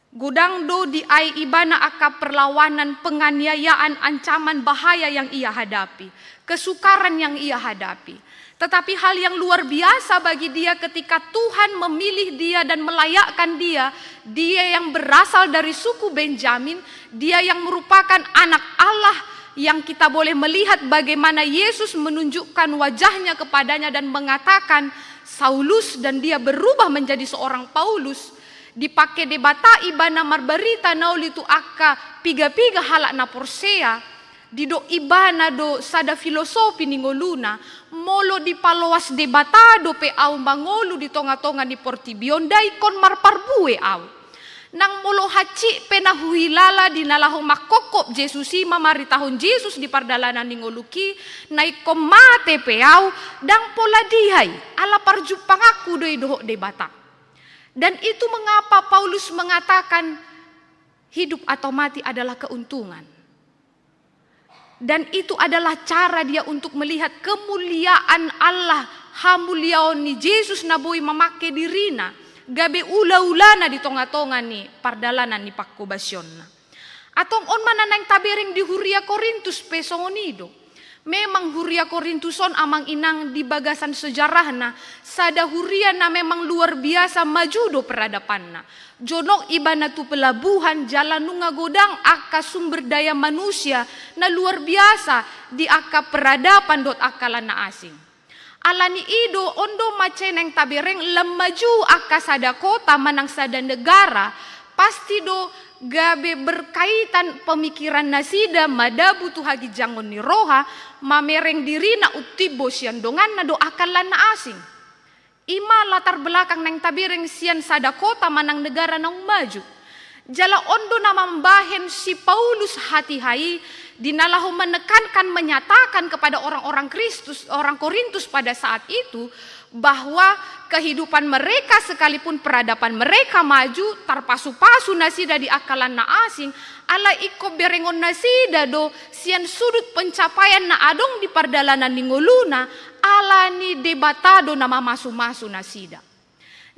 Godang do diae ibana angka perlawanan, penganiayaan, ancaman bahaya yang ia hadapi, kesukaran yang ia hadapi. Tetapi hal yang luar biasa bagi dia ketika Tuhan memilih dia dan melayakkan dia, dia yang berasal dari suku Benjamin, dia yang merupakan anak Allah, yang kita boleh melihat bagaimana Yesus menunjukkan wajahnya kepadanya dan mengatakan, "Saulus," dan dia berubah menjadi seorang Paulus. Dipake Debata ibana marbarita na uli tu angka piga-piga halak na porsea. Didok ibana do sada filosofi ni ngoluna, molo dipaloas Debata dope au mangolu di tonga-tonga ni portibi on, ndang ingkon marparbue au. Nang molo hansit pe na huhilala di na laho mangkophop Jesus i, mamaritahon Jesus di pardalanan ni ngolungki, na ingkon mate pe au, ndang pola dia i, ala parjumpanganku do i dohot Debata. Dan itu mengapa Paulus mengatakan, "Hidup atau mati adalah keuntungan." Dan itu adalah cara dia untuk melihat kemuliaan Allah, hamuliaon ni Jesus na boi mamake dirina gabe ula-ulana di tonga-tonga ni pardalanan ni pangkobasionna. Antong on ma na naeng tabereng di huria Korintus pe songon i do. Memang huria Korintus on amang inang di bagasan sejarahna, sada huria na memang luar biasa maju do peradabanna. Jonok ibana tu pelabuhan jala nunga godang angka sumber daya manusia na luar biasa di angka peradaban dohot angka lan na asing. Ala ni i do, on do mansai naeng tabereng lam maju angka sada kota manang sada negara, pasti do gabe berkaitan pemikiran nasida madabu tu haginjangon ni roha, mamereng dirina umtimbo sian donganna dohot angka lan na asing. I ma latar belakang naeng tabereng sian sada kota manang negara naung maju. Jala on do na mambahen si Paulus hatiha i di na laho menekankan, menyatakan kepada orang-orang Kristus, orang Korintus pada saat itu, bahwa kehidupan mereka sekalipun peradaban mereka maju, tarpasu-pasu nasida di angka lan na asing, alai ingkon berengon nasida do sian sudut pencapaian na adong di pardalanan ni ngoluna, ala ni Debata do na mamasu-masu nasida.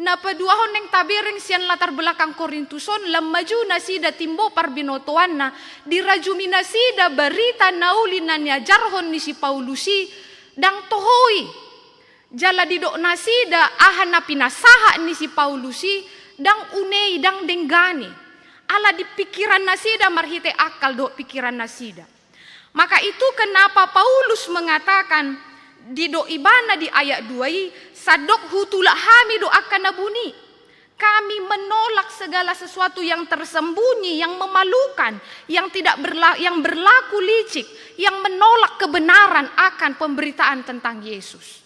Na paduahon naeng tabereng sian latar belakang Korintus on, lam maju nasida timbo parbinotoanna, dirajumi nasida barita na uli na niajarhon ni si Paulus i, ndang toho i. Jala didok nasida aha na pinasahat ni si Paulus i, ndang une i, ndang denggan i. Ala di pikiran nasida marhite akal dohot pikiran nasida. Maka itu kenapa Paulus mengatakan, didok ibana di ayat dua i, "Sandok hutulak hami do angka na buni." Kami menolak segala sesuatu yang tersembunyi, yang memalukan, yang tidak berla-, yang berlaku licik, yang menolak kebenaran akan pemberitaan tentang Yesus.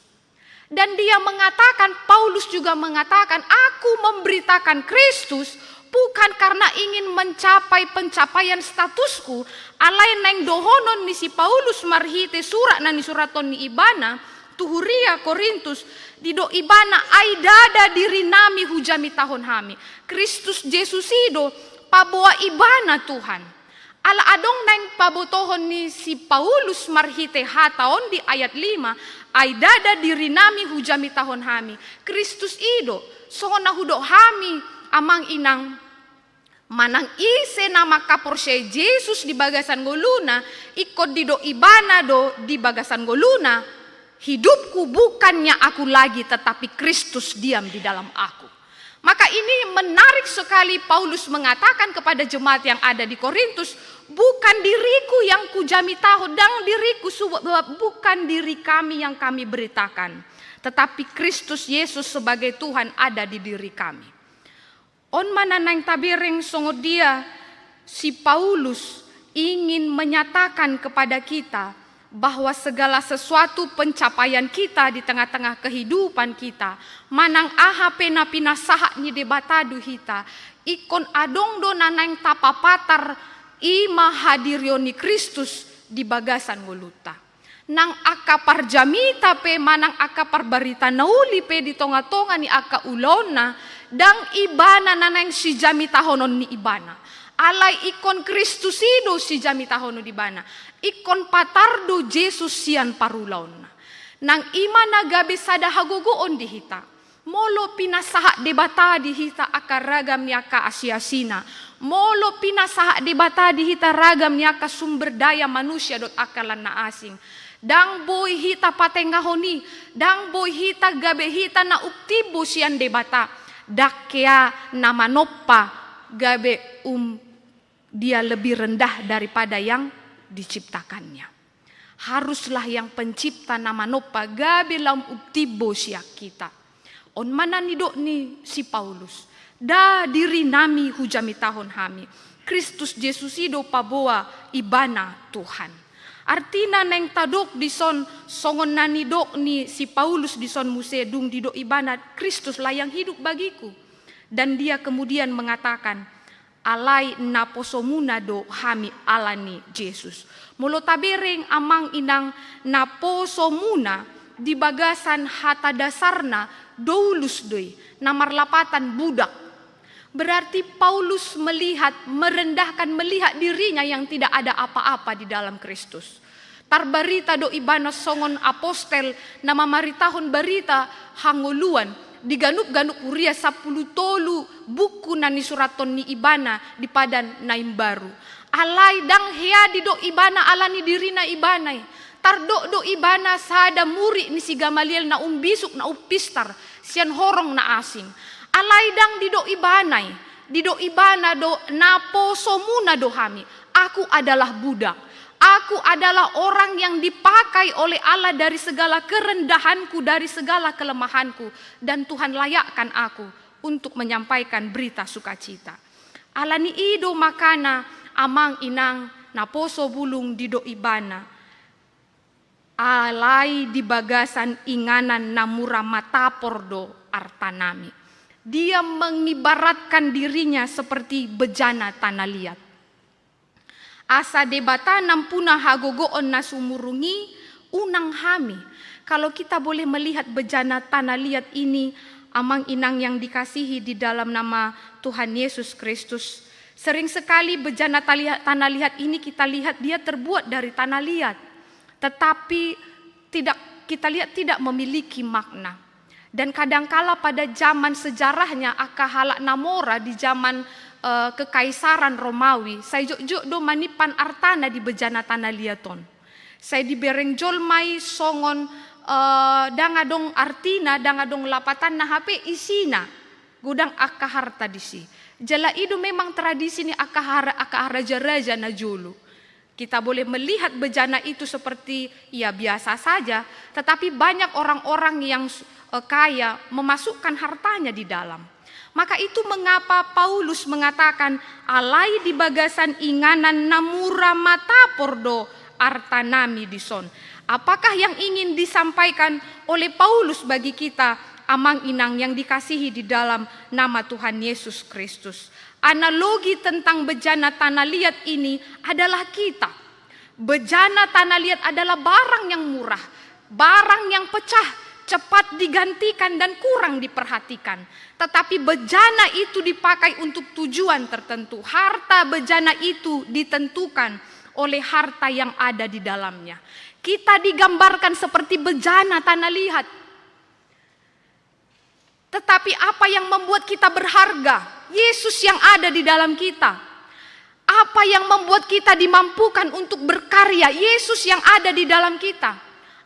Dan dia mengatakan, Paulus juga mengatakan, "Aku memberitakan Kristus bukan karena ingin mencapai pencapaian statusku," alai naeng dohonon ni si Paulus marhite surat na nisurathon ni ibana tu huria Korintus, didok ibana, "Ai ndada dirinami hujamitahon hami." Kristus Jesus i do paboa ibana Tuhan. Ala adong naeng pabotohon ni si Paulus marhite hata on di ayat lima, "Ai ndada dirinami hujamitahon hami." Kristus i do, songon na hudok hami, amang inang, Manang ise na mangkaporseai Jesus di bagasan ngoluna, ingkon didok ibana do di bagasan ngoluna, "Hidupku bukannya aku lagi, tetapi Kristus diam di dalam aku." Maka ini menarik sekali, Paulus mengatakan kepada jemaat yang ada di Korintus, "Bukan diriku yang kujamitahon, ndang diriku, sebab bukan diri kami yang kami beritakan, tetapi Kristus Yesus sebagai Tuhan ada di diri kami." On ma na naeng tabereng songon dia si Paulus ingin menyatakan kepada kita bahwa segala sesuatu pencapaian kita di tengah-tengah kehidupan kita, manang aha pe na pinasahat ni Debata do hita, ingkon adong do na naeng tapapatar, i ma hadirion ni Kristus di bagasan ngolunta. Nang angka parjamita pe manang angka parbarita na uli pe di tonga-tonga ni angka ulaonna, ndang ibana na naeng sijamitahonon ni ibana. Alai ingkon Kristus i do sijamitahonon ni ibana. Ingkon patar do Jesus sian parulaonna. Nang i ma na gabe sada hagogoon di hita. Molo pinasahat Debata di hita angka ragam ni angka asiasina, molo pinasahat Debata di hita ragam ni angka sumber daya manusia dohot angka lan na asing, ndang boi hita patengahon i, ndang boi hita gabe hita na umtimbo sian Debata, ndang hea na manompa gabe um dia lebih rendah daripada yang diciptakannya. Haruslah yang Pencipta na manompa gabe lam umtimbo sian hita. On ma na nidok ni si Paulus, "Nda dirinami hujamitahon hami, Kristus Jesus i do paboa ibana Tuhan." Artina naeng tadok dison songon na nidok ni si Paulus dison muse, dung didok ibana, "Kristuslah yang hidup bagiku." Dan dia kemudian mengatakan, "Alai naposomuna do hami ala ni Jesus." Molo tabereng amang inang, naposomuna di bagasan hata dasarna doulos do i, na marlapatan budak. Berarti Paulus melihat, merendahkan, melihat dirinya yang tidak ada apa-apa di dalam Kristus. Tarbarita do ibana songon apostel na mamaritahon barita hangoluan di ganup-ganup huria sampulu tolu buku na nisurathon ni ibana di Padan na Imbaru. Alai ndang hea didok ibana ala ni dirina ibana i. Tardok do ibana sada murid ni si Gamaliel na umbisuk, na umpistar sian horong na asing. Alai ndang didok ibana i, didok ibana do, "Naposomuna do hami. Aku adalah budak. Aku adalah orang yang dipakai oleh Allah dari segala kerendahanku, dari segala kelemahanku, dan Tuhan layakkan aku untuk menyampaikan berita sukacita." Ala ni i do makana amang inang, naposo bulung didok ibana, alai di bagasan inganan na mura matapor do artanami. Dia mengibaratkan dirinya seperti bejana tanah liat. Asa Debata nampuna hagogoon na sumurung i, unang hami. Kalau kita boleh melihat bejana tanah liat ini, amang inang yang dikasihi di dalam nama Tuhan Yesus Kristus, sering sekali bejana tali-, tanah liat ini kita lihat dia terbuat dari tanah liat. Tetapi tidak, kita lihat tidak memiliki makna. Dan kadangkala pada zaman sejarahnya angka halak na mora di zaman, eh, Kekaisaran Romawi, sai jotjot do manimpan artana di bejana tanah liat on. Sai dibereng jolma i songon, eh, ndang adong artina, ndang adong lapatanna, hape isina godang angka harta disi. Jala i do memang tradisi ni angka har-, angka raja-raja na jolo. Kita boleh melihat bejana itu seperti, ya, biasa saja, tetapi banyak orang-orang yang, eh, kaya memasukkan hartanya di dalam. Maka itu mengapa Paulus mengatakan, "Alai di bagasan inganan na mura matapor do artanami dison." Apakah yang ingin disampaikan oleh Paulus bagi kita, amang inang yang dikasihi di dalam nama Tuhan Yesus Kristus? Analogi tentang bejana tanah liat ini adalah kita. Bejana tanah liat adalah barang yang murah, barang yang pecah, cepat digantikan dan kurang diperhatikan. Tetapi bejana itu dipakai untuk tujuan tertentu. Harta bejana itu ditentukan oleh harta yang ada di dalamnya. Kita digambarkan seperti bejana tanah liat. Tetapi apa yang membuat kita berharga? Yesus yang ada di dalam kita. Apa yang membuat kita dimampukan untuk berkarya? Yesus yang ada di dalam kita.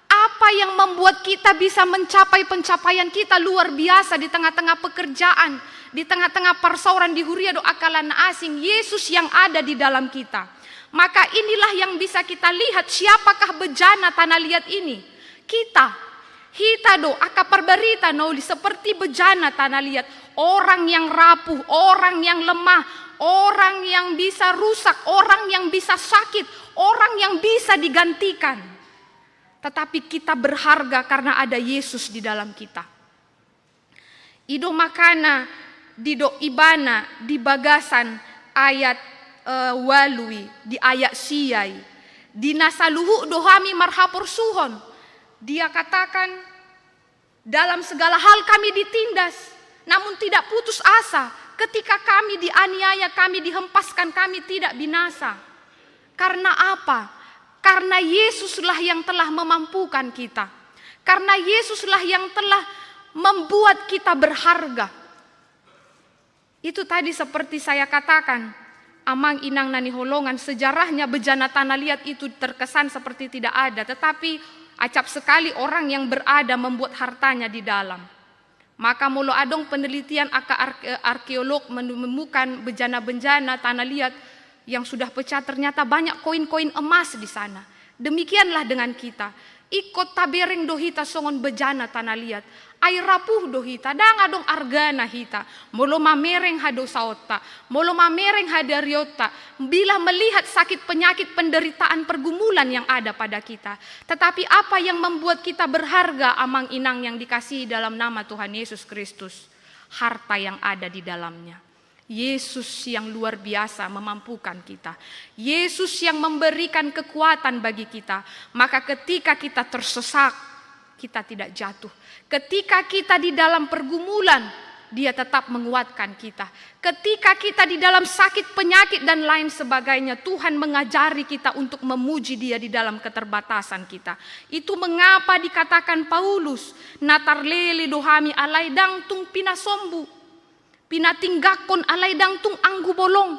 Apa yang membuat kita bisa mencapai pencapaian kita luar biasa di tengah-tengah pekerjaan, di tengah-tengah parsaoran, di huria dohot angka na asing? Yesus yang ada di dalam kita. Maka inilah yang bisa kita lihat siapakah bejana tanah liat ini. Kita. Hita do angka parbarita na uli seperti bejana tanah liat. Orang yang rapuh, orang yang lemah, orang yang bisa rusak, orang yang bisa sakit, orang yang bisa digantikan. Tetapi kita berharga karena ada Yesus di dalam kita. I do makana didok ibana di bagasan ayat, eh, ualu i, di ayat sia i, "Di na saluhut do hami marhaporsuhon." Dia katakan, "Dalam segala hal kami ditindas, namun tidak putus asa. Ketika kami dianiaya, kami dihempaskan, kami tidak binasa." Karena apa? Karena Yesuslah yang telah memampukan kita. Karena Yesuslah yang telah membuat kita berharga. Itu tadi seperti saya katakan, amang inang na hinaholongan, sejarahnya bejana tanah liat itu terkesan seperti tidak ada, tetapi acap sekali orang yang berada membuat hartanya di dalam. Maka molo adong penelitian angka arke-, arkeolog menemukan bejana-bejana tanah liat yang sudah pecah, ternyata banyak koin-koin emas di sana. Demikianlah dengan kita. Ingkon tabereng do hita songon bejana tanah liat. Ai rapuh do hita, ndang adong argana hita. Molo mamereng hadosaonta, molo mamereng hadarionta, bila melihat sakit penyakit penderitaan pergumulan yang ada pada kita. Tetapi apa yang membuat kita berharga, amang inang yang dikasihi dalam nama Tuhan Yesus Kristus? Harta yang ada di dalamnya. Yesus yang luar biasa memampukan kita. Yesus yang memberikan kekuatan bagi kita. Maka ketika kita tersesak, kita tidak jatuh. Ketika kita di dalam pergumulan, Dia tetap menguatkan kita. Ketika kita di dalam sakit, penyakit, dan lain sebagainya, Tuhan mengajari kita untuk memuji Dia di dalam keterbatasan kita. Itu mengapa dikatakan Paulus, "Na tarlele do hami alai ndang tung pinasombu, pinatinggakkon alai ndang tung anggu bolong."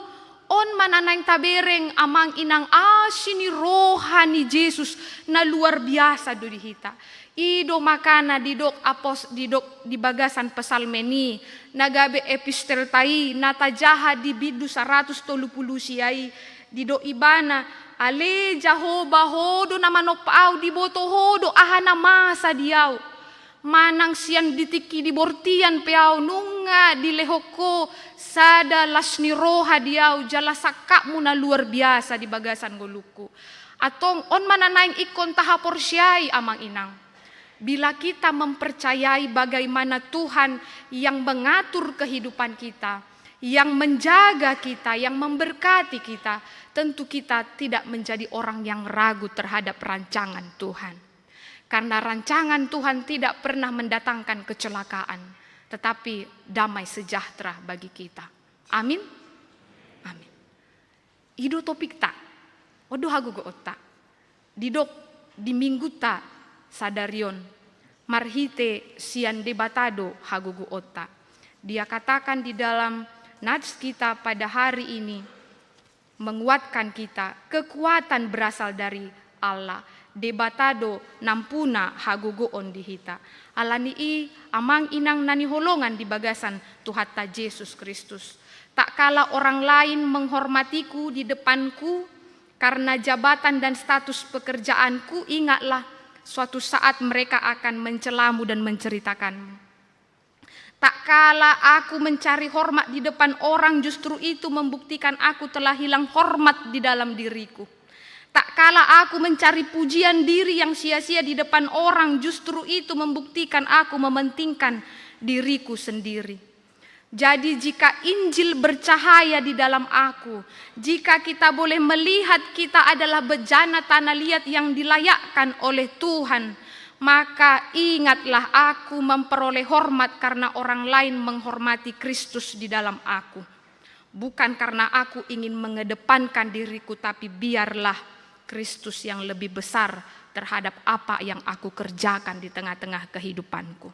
On ma na naeng tabereng, amang inang, asi ni roha ni Jesus na luar biasa do di hita. I do makana didok apos-, didok di bagasan Psalmen i, na gabe epistelta i, na tajaha di bindu saratus tolu pulu sia i, didok ibana, "Ale Jahowa, Ho do na manompa ahu, diboto Ho do aha na masa di ahu. Manang sian di tingki di bortian pe ahu, nunga dilehon Ho sada las ni roha di ahu, jala sangkapMu na luar biasa di bagasan ngolungku." Antong, on ma na naeng ingkon tahaporseai, amang inang. Bila kita mempercayai bagaimana Tuhan yang mengatur kehidupan kita, yang menjaga kita, yang memberkati kita, tentu kita tidak menjadi orang yang ragu terhadap rancangan Tuhan. Karena rancangan Tuhan tidak pernah mendatangkan kecelakaan, tetapi damai sejahtera bagi kita. Amin. Amin. I do topikta, on do hagogoonta. Didok di minggunta sadari on, marhite sian Debata do hagogoonta. Dia katakan di dalam nats kita pada hari ini, menguatkan kita, kekuatan berasal dari Allah. Debata do nampuna hagogoon di hita. Ala ni i, amang inang na hinaholongan di bagasan Tuhanta Jesus Kristus. Tatkala orang lain menghormatiku di depanku karena jabatan dan status pekerjaanku, ingatlah, suatu saat mereka akan mencelamu dan menceritakanmu. Tatkala aku mencari hormat di depan orang, justru itu membuktikan aku telah hilang hormat di dalam diriku. Tatkala aku mencari pujian diri yang sia-sia di depan orang, justru itu membuktikan aku mementingkan diriku sendiri. Jadi, jika Injil bercahaya di dalam aku, jika kita boleh melihat kita adalah bejana tanah liat yang dilayakkan oleh Tuhan, maka ingatlah, aku memperoleh hormat karena orang lain menghormati Kristus di dalam aku. Bukan karena aku ingin mengedepankan diriku, tapi biarlah Kristus yang lebih besar terhadap apa yang aku kerjakan di tengah-tengah kehidupanku.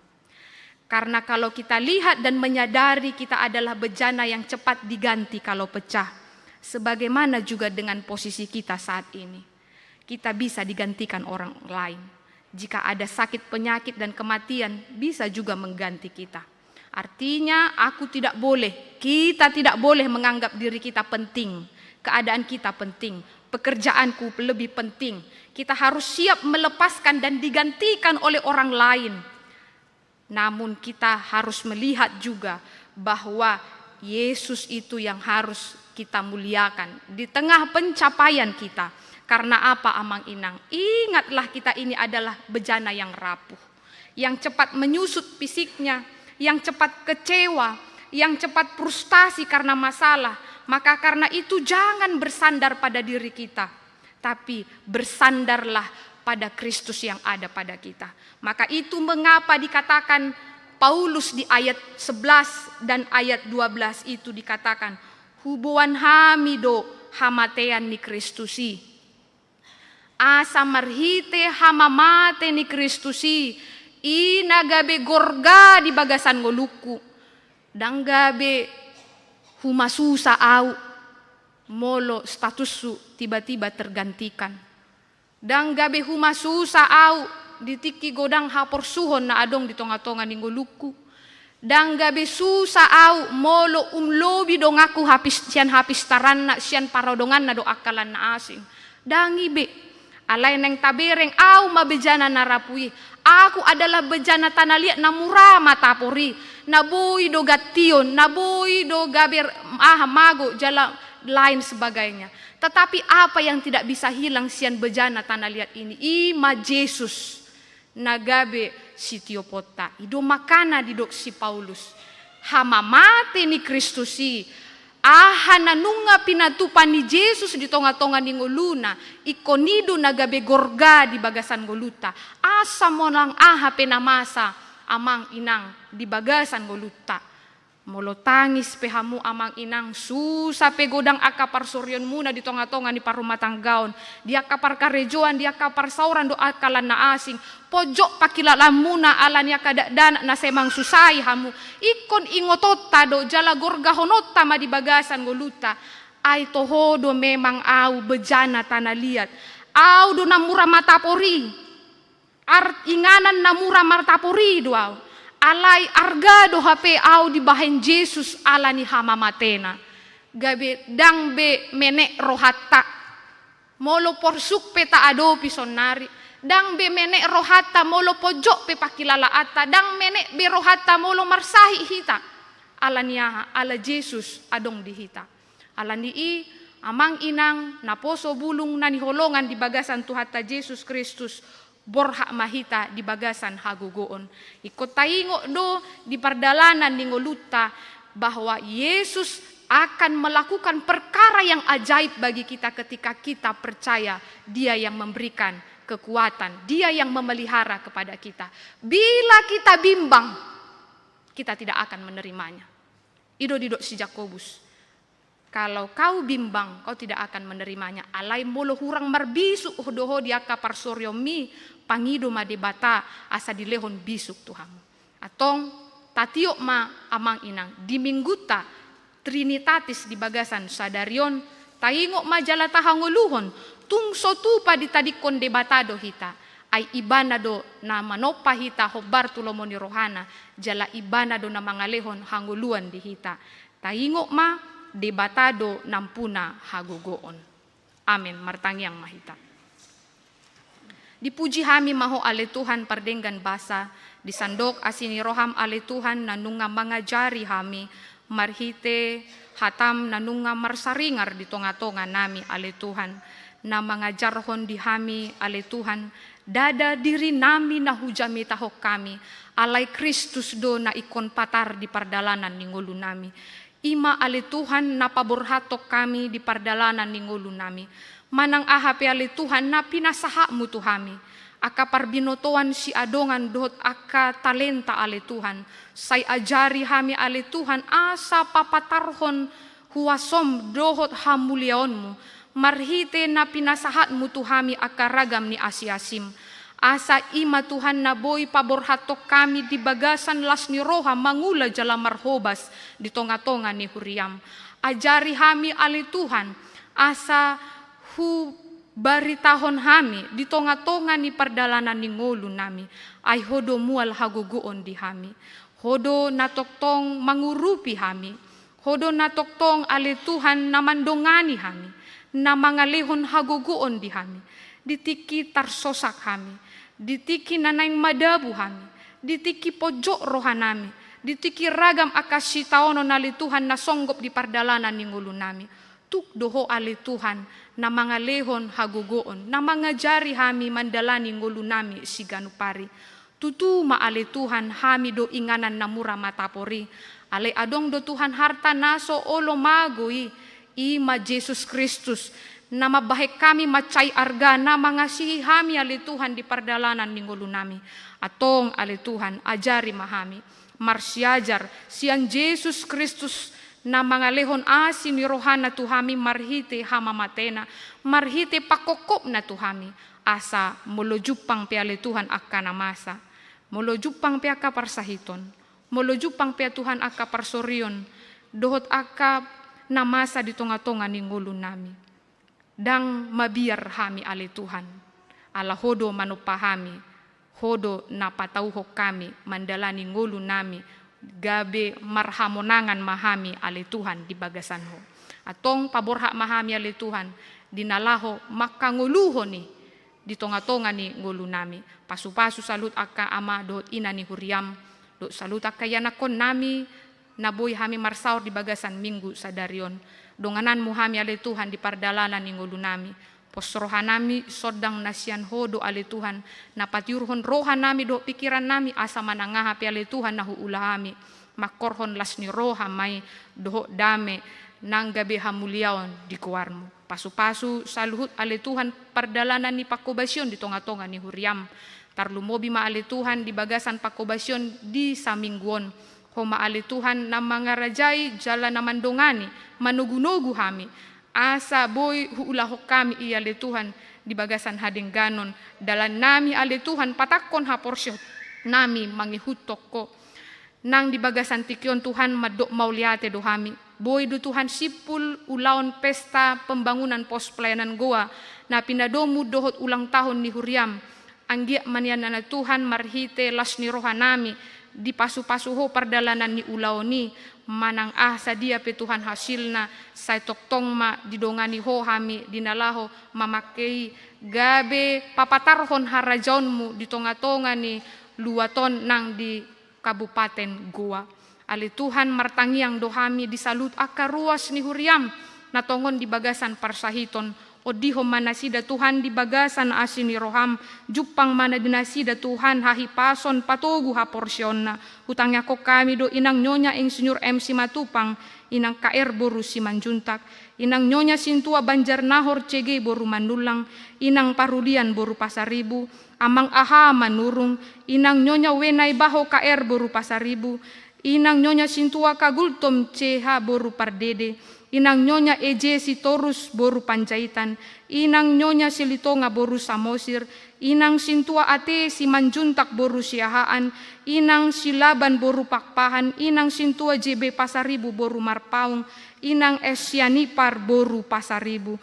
Karena kalau kita lihat dan menyadari kita adalah bejana yang cepat diganti kalau pecah, sebagaimana juga dengan posisi kita saat ini. Kita bisa digantikan orang lain. Jika ada sakit, penyakit, dan kematian, bisa juga mengganti kita. Artinya, aku tidak boleh, kita tidak boleh menganggap diri kita penting, keadaan kita penting, pekerjaanku lebih penting. Kita harus siap melepaskan dan digantikan oleh orang lain. Namun, kita harus melihat juga bahwa Yesus itu yang harus kita muliakan di tengah pencapaian kita. Karena apa, Amang Inang? Ingatlah, kita ini adalah bejana yang rapuh, yang cepat menyusut fisiknya, yang cepat kecewa, yang cepat frustasi karena masalah. Maka karena itu, jangan bersandar pada diri kita, tapi bersandarlah pada Kristus yang ada pada kita. Maka itu mengapa dikatakan Paulus di ayat sebelas dan ayat dua belas itu dikatakan, "Huboan hami do hamatean ni Kristus i, asa marhite hamamate ni Kristus i, i na gabe gorga di bagasan ngolungku. Ndang gabe humasusa ahu molo statushu tiba-tiba tergantikan. Ndang gabe humasusa ahu di tingki godang haporsuhon na adong di tonga-tonga ni ngolungku. Ndang gabe susa ahu molo umlobi donganku hapis-, sian hapistaranna, sian paradonganna dohot angka na asing. Ndang i be. Alai naeng tabereng, ahu ma bejana na rapuh i. Aku adalah bejana tanah liat na mura matapor i, na boi do gantion, na boi do gabe, aha, mago, jala lain sebagainya. Tetapi apa yang tidak bisa hilang sian bejana tanah liat ini? I ma Jesus na gabe sitioponta. I do makana didok si Paulus, hamamate ni Kristus i, aha na nunga pinatupa ni Jesus di tonga-tonga ni ngoluna, ingkon i do na gabe gorga di bagasan ngolunta. Asa manang aha pe na masa, Amang Inang, di bagasan ngolunta. Molo tangis pe hamu, Amang Inang, susa pe godang angka parsorionmuna di tonga-tonga ni parrumatanggaon, di angka parkarejoan, di angka parsaoran dohot angka na asing, ponjot pangkilalaanmuna ala ni angka dakdanak na sai mangsusai hamu, ingkon ingotonta do jala gorgahononta ma di bagasan ngolunta. Ai toho do memang ahu bejana tanah liat, ahu do na mura matapor i. Ar-, inganan na mura matapor i do ahu. Alai arga do hape ahu dibahen Jesus ala ni hamamatena. Gabe ndang be menek rohanta molo porsuk pe taadopi saonnari. Ndang be menek rohanta molo ponjot pe pangkilalaanta. Ndang menek be rohanta molo marsahit hita. Ala ni aha? Ala Jesus adong di hita. Ala ni i, Amang Inang, naposo bulung na hinaholongan di bagasan Tuhanta Jesus Kristus, borhat ma hita di bagasan hagogoon. Ingkon taingot do di pardalanan ni ngolunta bahwa Yesus akan melakukan perkara yang ajaib bagi kita ketika kita percaya Dia yang memberikan kekuatan, Dia yang memelihara kepada kita. Bila kita bimbang, kita tidak akan menerimanya. I do didok si Jakobus. Kalau kau bimbang, kau tidak akan menerimanya. Alai molo hurang marbisuk do ho di angka parsorionmi, pangido ma Debata asa dilehon bisuk tu hamu. Antong, tatiop ma Amang Inang, di minggunta Trinitatis di bagasan sadari on, taingot ma jala tahangoluhon, tung so tupa ditadingkon Debata do hita. Ai Ibana do na manompa hita hombar tu lomo ni rohana, jala Ibana do na mangalehon hangoluan di hita. Taingot ma, Debata do nampuna hagogoon. Amen. Martangiang ma hita. Dipuji hami ma Ho ale Tuhan pardenggan basa, di sandok asi ni roham ale Tuhan na nunga mangajari hami, marhite hatam na nunga marsaringar di tonga-tonga nami ale Tuhan, na mangajarhon di hami ale Tuhan, ndada diri nami na hujamitahon hami, alai Kristus do na ingkon patar di pardalanan ni ngolu nami. I ma ale Tuhan na paborhathon hami di pardalanan ni ngolu nami. Manang aha pe ale Tuhan na pinasahatmu tu hami. Angka parbinotoan siadongan dohot angka talenta ale Tuhan. Sai ajari hami ale Tuhan asa papatarhon huasom dohot hamuliaonmu. Marhite na pinasahatmu tu hami angka ragam ni asi-asim. Asa i ma Tuhan na boi paborhathon hami di bagasan las ni roha mangula jala marhobas di tonga-tonga ni huriam. Ajari hami ale Tuhan, asa hubaritahon hami di tonga-tonga ni pardalanan ni ngolunami, ai Ho do mual hagogoon di hami. Ho do na tongtong mangurupi hami. Ho do na tongtong ale Tuhan na mandongani hami, na mangalehon hagogoon di hami, di tingki tarsosak hami, di tingki na naeng madabu hami, di tingki ponjot rohanami, di tingki ragam angka sitaonon ale Tuhan na songgop di pardalanan ni ngolunami. Tuk do Ho ale Tuhan na mangalehon hagogoon, na mangajari hami mandalani ngolunami siganup ari. Tutu ma ale Tuhan, hami do inganan na mura matapor i. Alai adong do Tuhan harta na so olo mago i, i ma Jesus Kristus, na mambahen hami mansai arga, na mangasihi hami ale Tuhan di pardalanan ni ngolunami. Antong ale Tuhan, ajari ma hami marsiajar sian Jesus Kristus, na mangalehon asi ni rohana tu hami marhite hamamatena, marhite pangkophopna tu hami, asa molo jumpang pe ale Tuhan angka na masa, molo jumpang pe angka parsahiton, molo jumpang pe Tuhan angka parsorion, dohot angka na masa di tonga-tonga ni ngolunami, ndang mabiar hami ale Tuhan, ala Ho do manompa hami, Ho do na patauhon hami mandalani ngolunami, gabe marhamonangan ma hami ale Tuhan di bagasan Ho. Antong paborhat ma hami ale Tuhan, di na laho manghangoluhon i di tonga-tonga ni ngolunami. Pasu-pasu saluhut angka ama dohot ina ni huriam, dohot saluhut angka ianakhonnami, na boi hami marsaor di bagasan minggu sadari on. Dongananmu hami ale Tuhan di pardalanan ni ngolunami. Pos rohanami sondang na sian Ho do ale Tuhan, na patiurhon rohanami dohot pingkirannami asa manang aha pe ale Tuhan na huula hami, mangkorhon las ni roha ma i dohot dame nang gabe hamuliaon di goarmu. Pasu-pasu saluhut ale Tuhan pardalanan ni pangkobasion di tonga-tonga ni huriam. Tarlumobi ma ale Tuhan di bagasan pangkobasion di saminggu on. Ho ma ale Tuhan na mangarajai jala na mandongani, manogu-nogu hami, asa boi huulahon hami i ale Tuhan di bagasan hadengganon. Dalannami ale Tuhan patangkon haporseaonnami mangihuthon Ho. Nang di bagasan tingki on Tuhan mandok mauliate do hami. Boi do Tuhan simpul ulaon pesta pembangunan pos pelayanan Goa na pinadomu dohot ulang tahun ni huriam. Anggiat ma nian ale Tuhan marhite las ni rohanami, dipasu-pasu Ho pardalanan ni ulaon i, manang aha sadia pe Tuhan hasilna, sai tongtong ma didongani Ho hami di na laho mamangke i, gabe papatarhon harajaonmu di tonga-tonga ni luat on nang di Kabupaten Goa. Ale Tuhan, martangiang do hami di saluhut angka ruas ni huriam na tongon di bagasan parsahiton. Ondihon ma nasida Tuhan di bagasan asi ni roham, jumpang ma na di nasida Tuhan hahipason patogu haporseaonna. Hutangiangkon hami do inang Nyonya Insinyur M Simatupang, inang K R boru Simanjuntak, inang Nyonya Sintua Banjarnahor C G boru Manullang, inang Parulian boru Pasaribu, amang Aha Manurung, inang Nyonya W Naibaho K R boru Pasaribu, inang Nyonya Sintua Kagultom C H boru Pardede, inang Nyonya E J Sitorus boru Panjaitan, inang Nyonya Silitonga boru Samosir, inang Sintua A T Simanjuntak boru Siahaan, inang Silaban boru Pakpahan, inang Sintua J B Pasaribu boru Marpaung, inang S Sianipar boru Pasaribu.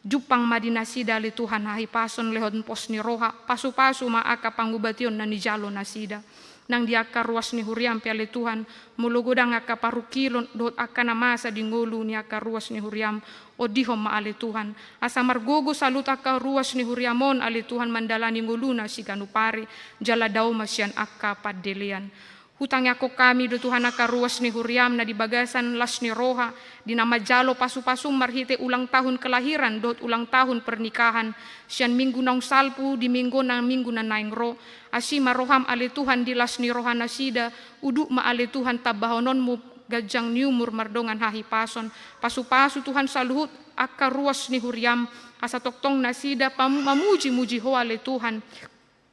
Jumpang ma di nasida ale Tuhan hahipason lehon pos ni roha, pasu-pasu ma angka pangubation na nijalo nasida. Nang di angka ruas ni huriam pe ale Tuhan, molo godang angka parungkilon dohot angka na masa di ngolu ni angka ruas ni huriam, ondihon ma ale Tuhan, asa margogo saluhut angka ruas ni huriam on ale Tuhan mandalani ngoluna siganup ari, jala dao ma sian angka pandelean. Hutangiangkon hami do Tuhan angka ruas ni huriam na di bagasan las ni roha, di na manjalo pasu-pasum marhite ulang tahun kelahiran dohot ulang tahun pernikahan, sian minggu naung salpu di minggu na, minggu na naeng ro. Asi ma roham ale Tuhan di las ni roha nasida, uduk ma ale Tuhan tambahononmu ganjang ni umur mardongan hahipason. Pasu-pasu Tuhan saluhut angka ruas ni huriam, asa tongtong nasida pam-, mamuji-muji Ho ale Tuhan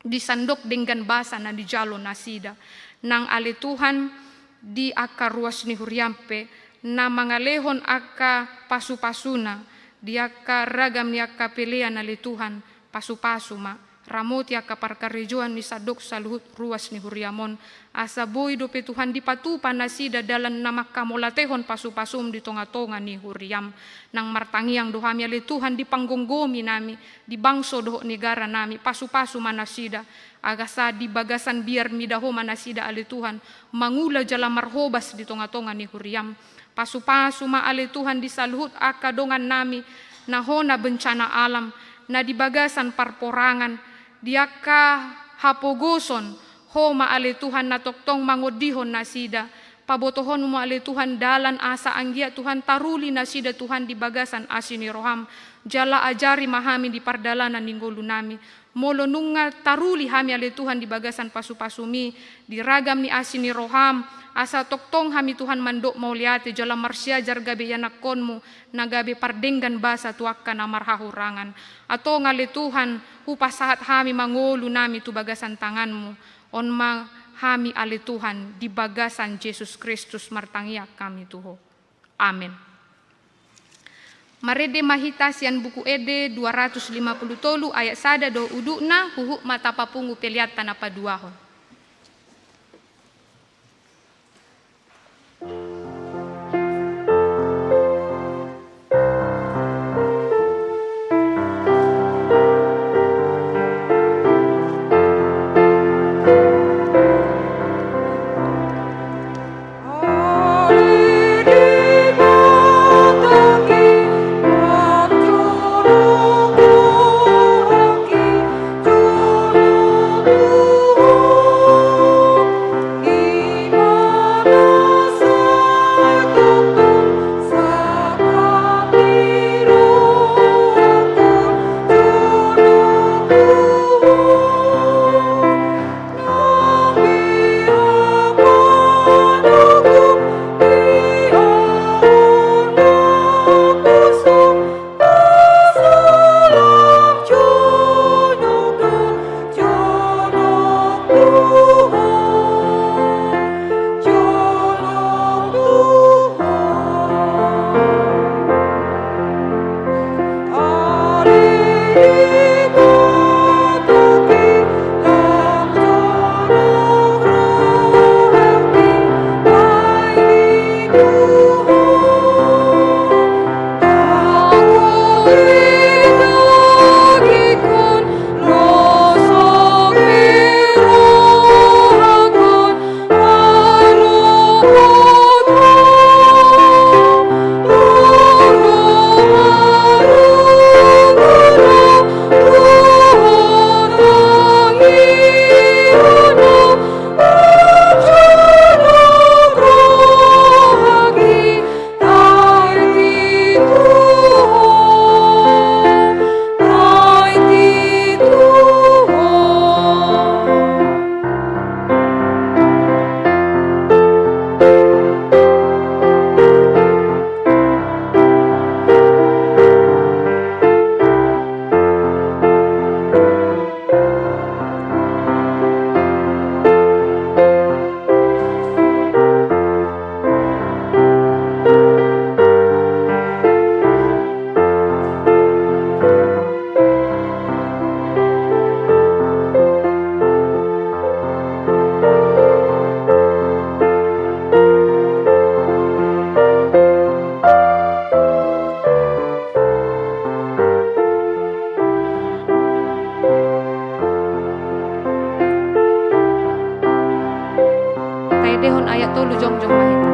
di sandok denggan basa na dijalo nasida. Nang ale Tuhan di angka ruas ni huriam pe, na mangalehon angka pasu-pasuna, di angka ragam ni angka pelean ale Tuhan, pasu-pasu ma. Ramoti angka parkarejoan ni sandok saluhut ruas ni huriam on, asa boi dope Tuhan dipatupa nasida dalan na mangkamauliatehon pasupasum di tongatonga ni huriam. Nang martangiang do hami ale Tuhan di panggomgomi nami, di bangso dohot negara nami, pasupasu ma nasida, asa di bagasan biar mida Ho ma nasida ale Tuhan, mangula jala marhobas di tongatonga ni huriam. Pasupasu ma ale Tuhan di saluhut angka dongan nami, na hona bencana alam, na di bagasan parporangan, di angka hapogoson, Ho ma ale Tuhan na tongtong mangondihon nasida, pabotohon ma ale Tuhan dalan asa anggiat Tuhan taruli nasida Tuhan di bagasan asi ni roham, jala ajari ma hami di pardalanan ni ngolu nami, molo nunga taruli hami ale Tuhan di bagasan pasupasumi, di ragam ni asi ni roham, asa tongtong hami Tuhan mandok mauliate jala marsiajar gabe ianakkonmu, na gabe pardenggan basa tu angka na marhahurangan. Antong ale Tuhan, hupasahat hami ma ngolu nami tu bagasan tanganmu, on ma hami ale Tuhan di bagasan Jesus Kristus martangiang hami tu Ho. Amen. Marende ma hita sian Buku Ende dua ratus lima puluh tolu ayat sada dohot udutna, huhut ma tapapungu peleanta na paduahon. Taendehon ayat tolu jongjong ma hita.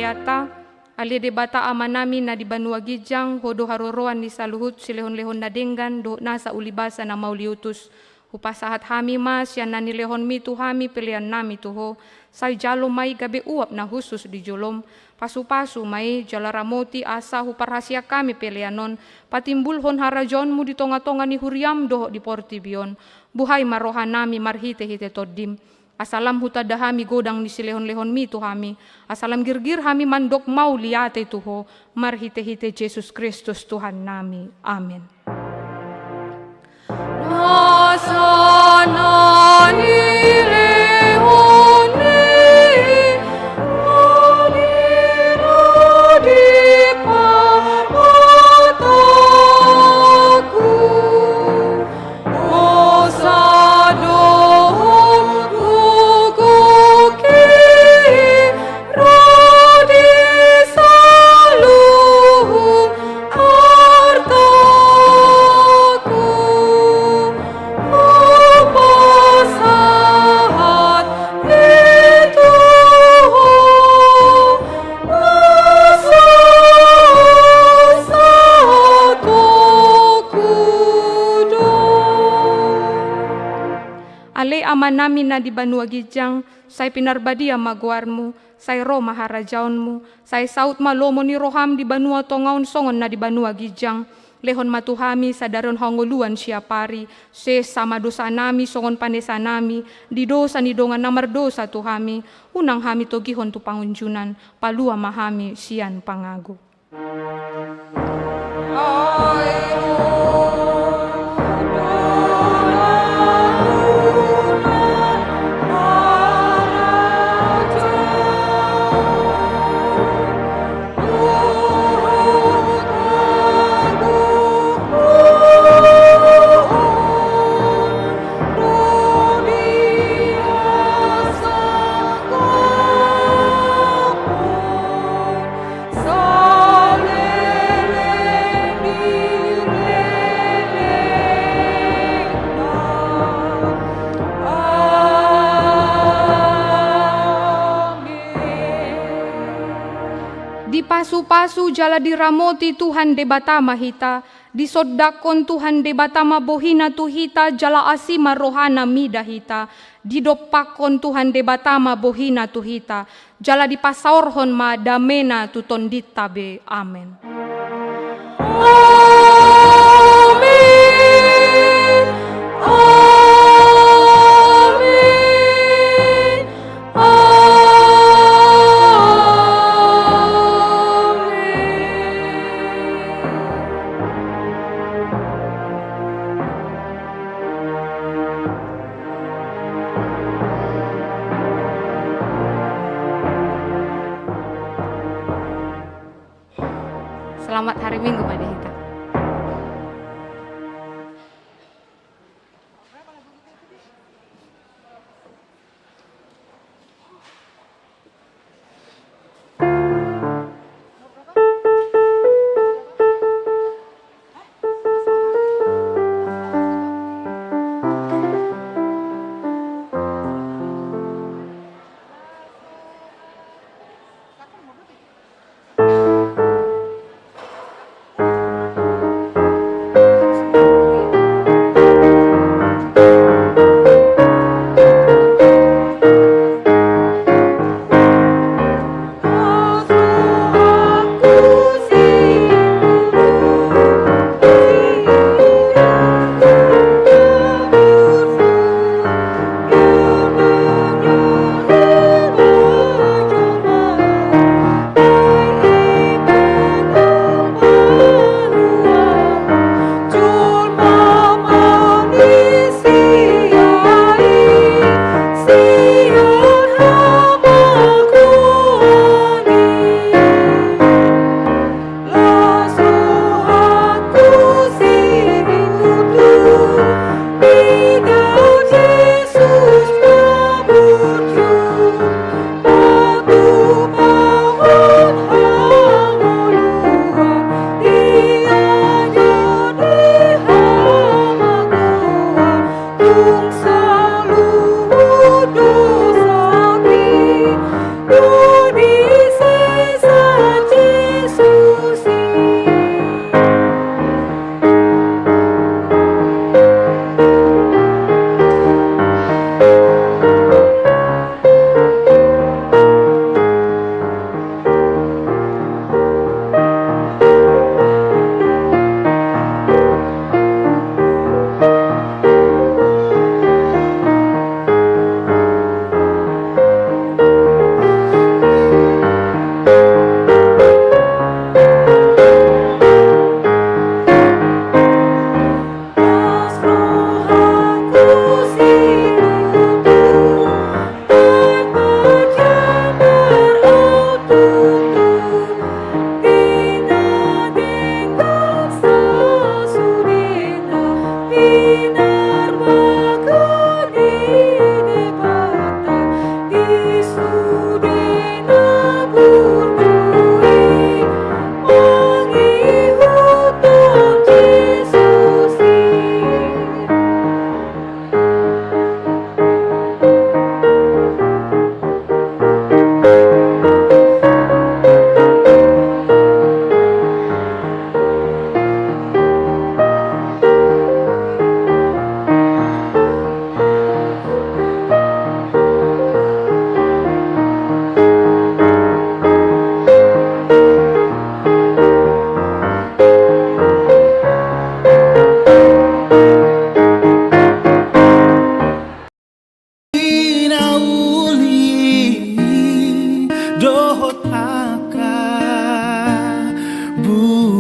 Debata, ale Debata Amanami na di banua ginjang, Ho do haroroan ni saluhut silehonlehon na denggan dohot nasa ulibasa na mauliutus. Hupasahat hami ma sian na nilehonMi tu hami peleannami tu Ho. Sai jalo ma i gabe uap na hushus di joloM. Pasupasu ma i jala ramoti asa huparhaseang hami pelean on, patimbulhon harajaonMu di tongatonga ni huriaM dohot di portibi on. Buhai ma rohanami marhitehite TondiM, asa lam hutanda hami godang ni silehonlehonMi tu hami, asa lam girgir hami mandok mauliate tu Ho, marhitehite Jesus Kristus Tuhannami. Amen. Ale Amanami na di banua ginjang, sai pinarbadia ma goarMu, sai ro ma harajaonMu, sai saut ma lomo ni rohaM di banua tonga on songon na di banua ginjang. Lehon ma tu hami sadari on hangoluan siapari, sesa ma dosanami songon panesanami di dosa ni dongan na mardosa tu hami, unang hami togihon tu pangunjunan, palua ma hami sian pangago. Dipasupasu jala diramoti Tuhan Debata ma hita, disondangkon Tuhan Debata ma bohiNa tu hita jala asi ma rohaNa mida hita, didompakkon Tuhan Debata ma bohiNa tu hita, jala dipasaorhon ma dameNa tu tondinta be. Amen. Amen. Amen. Amen. Selamat hari Minggu ma di hita.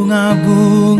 Bunga-bunga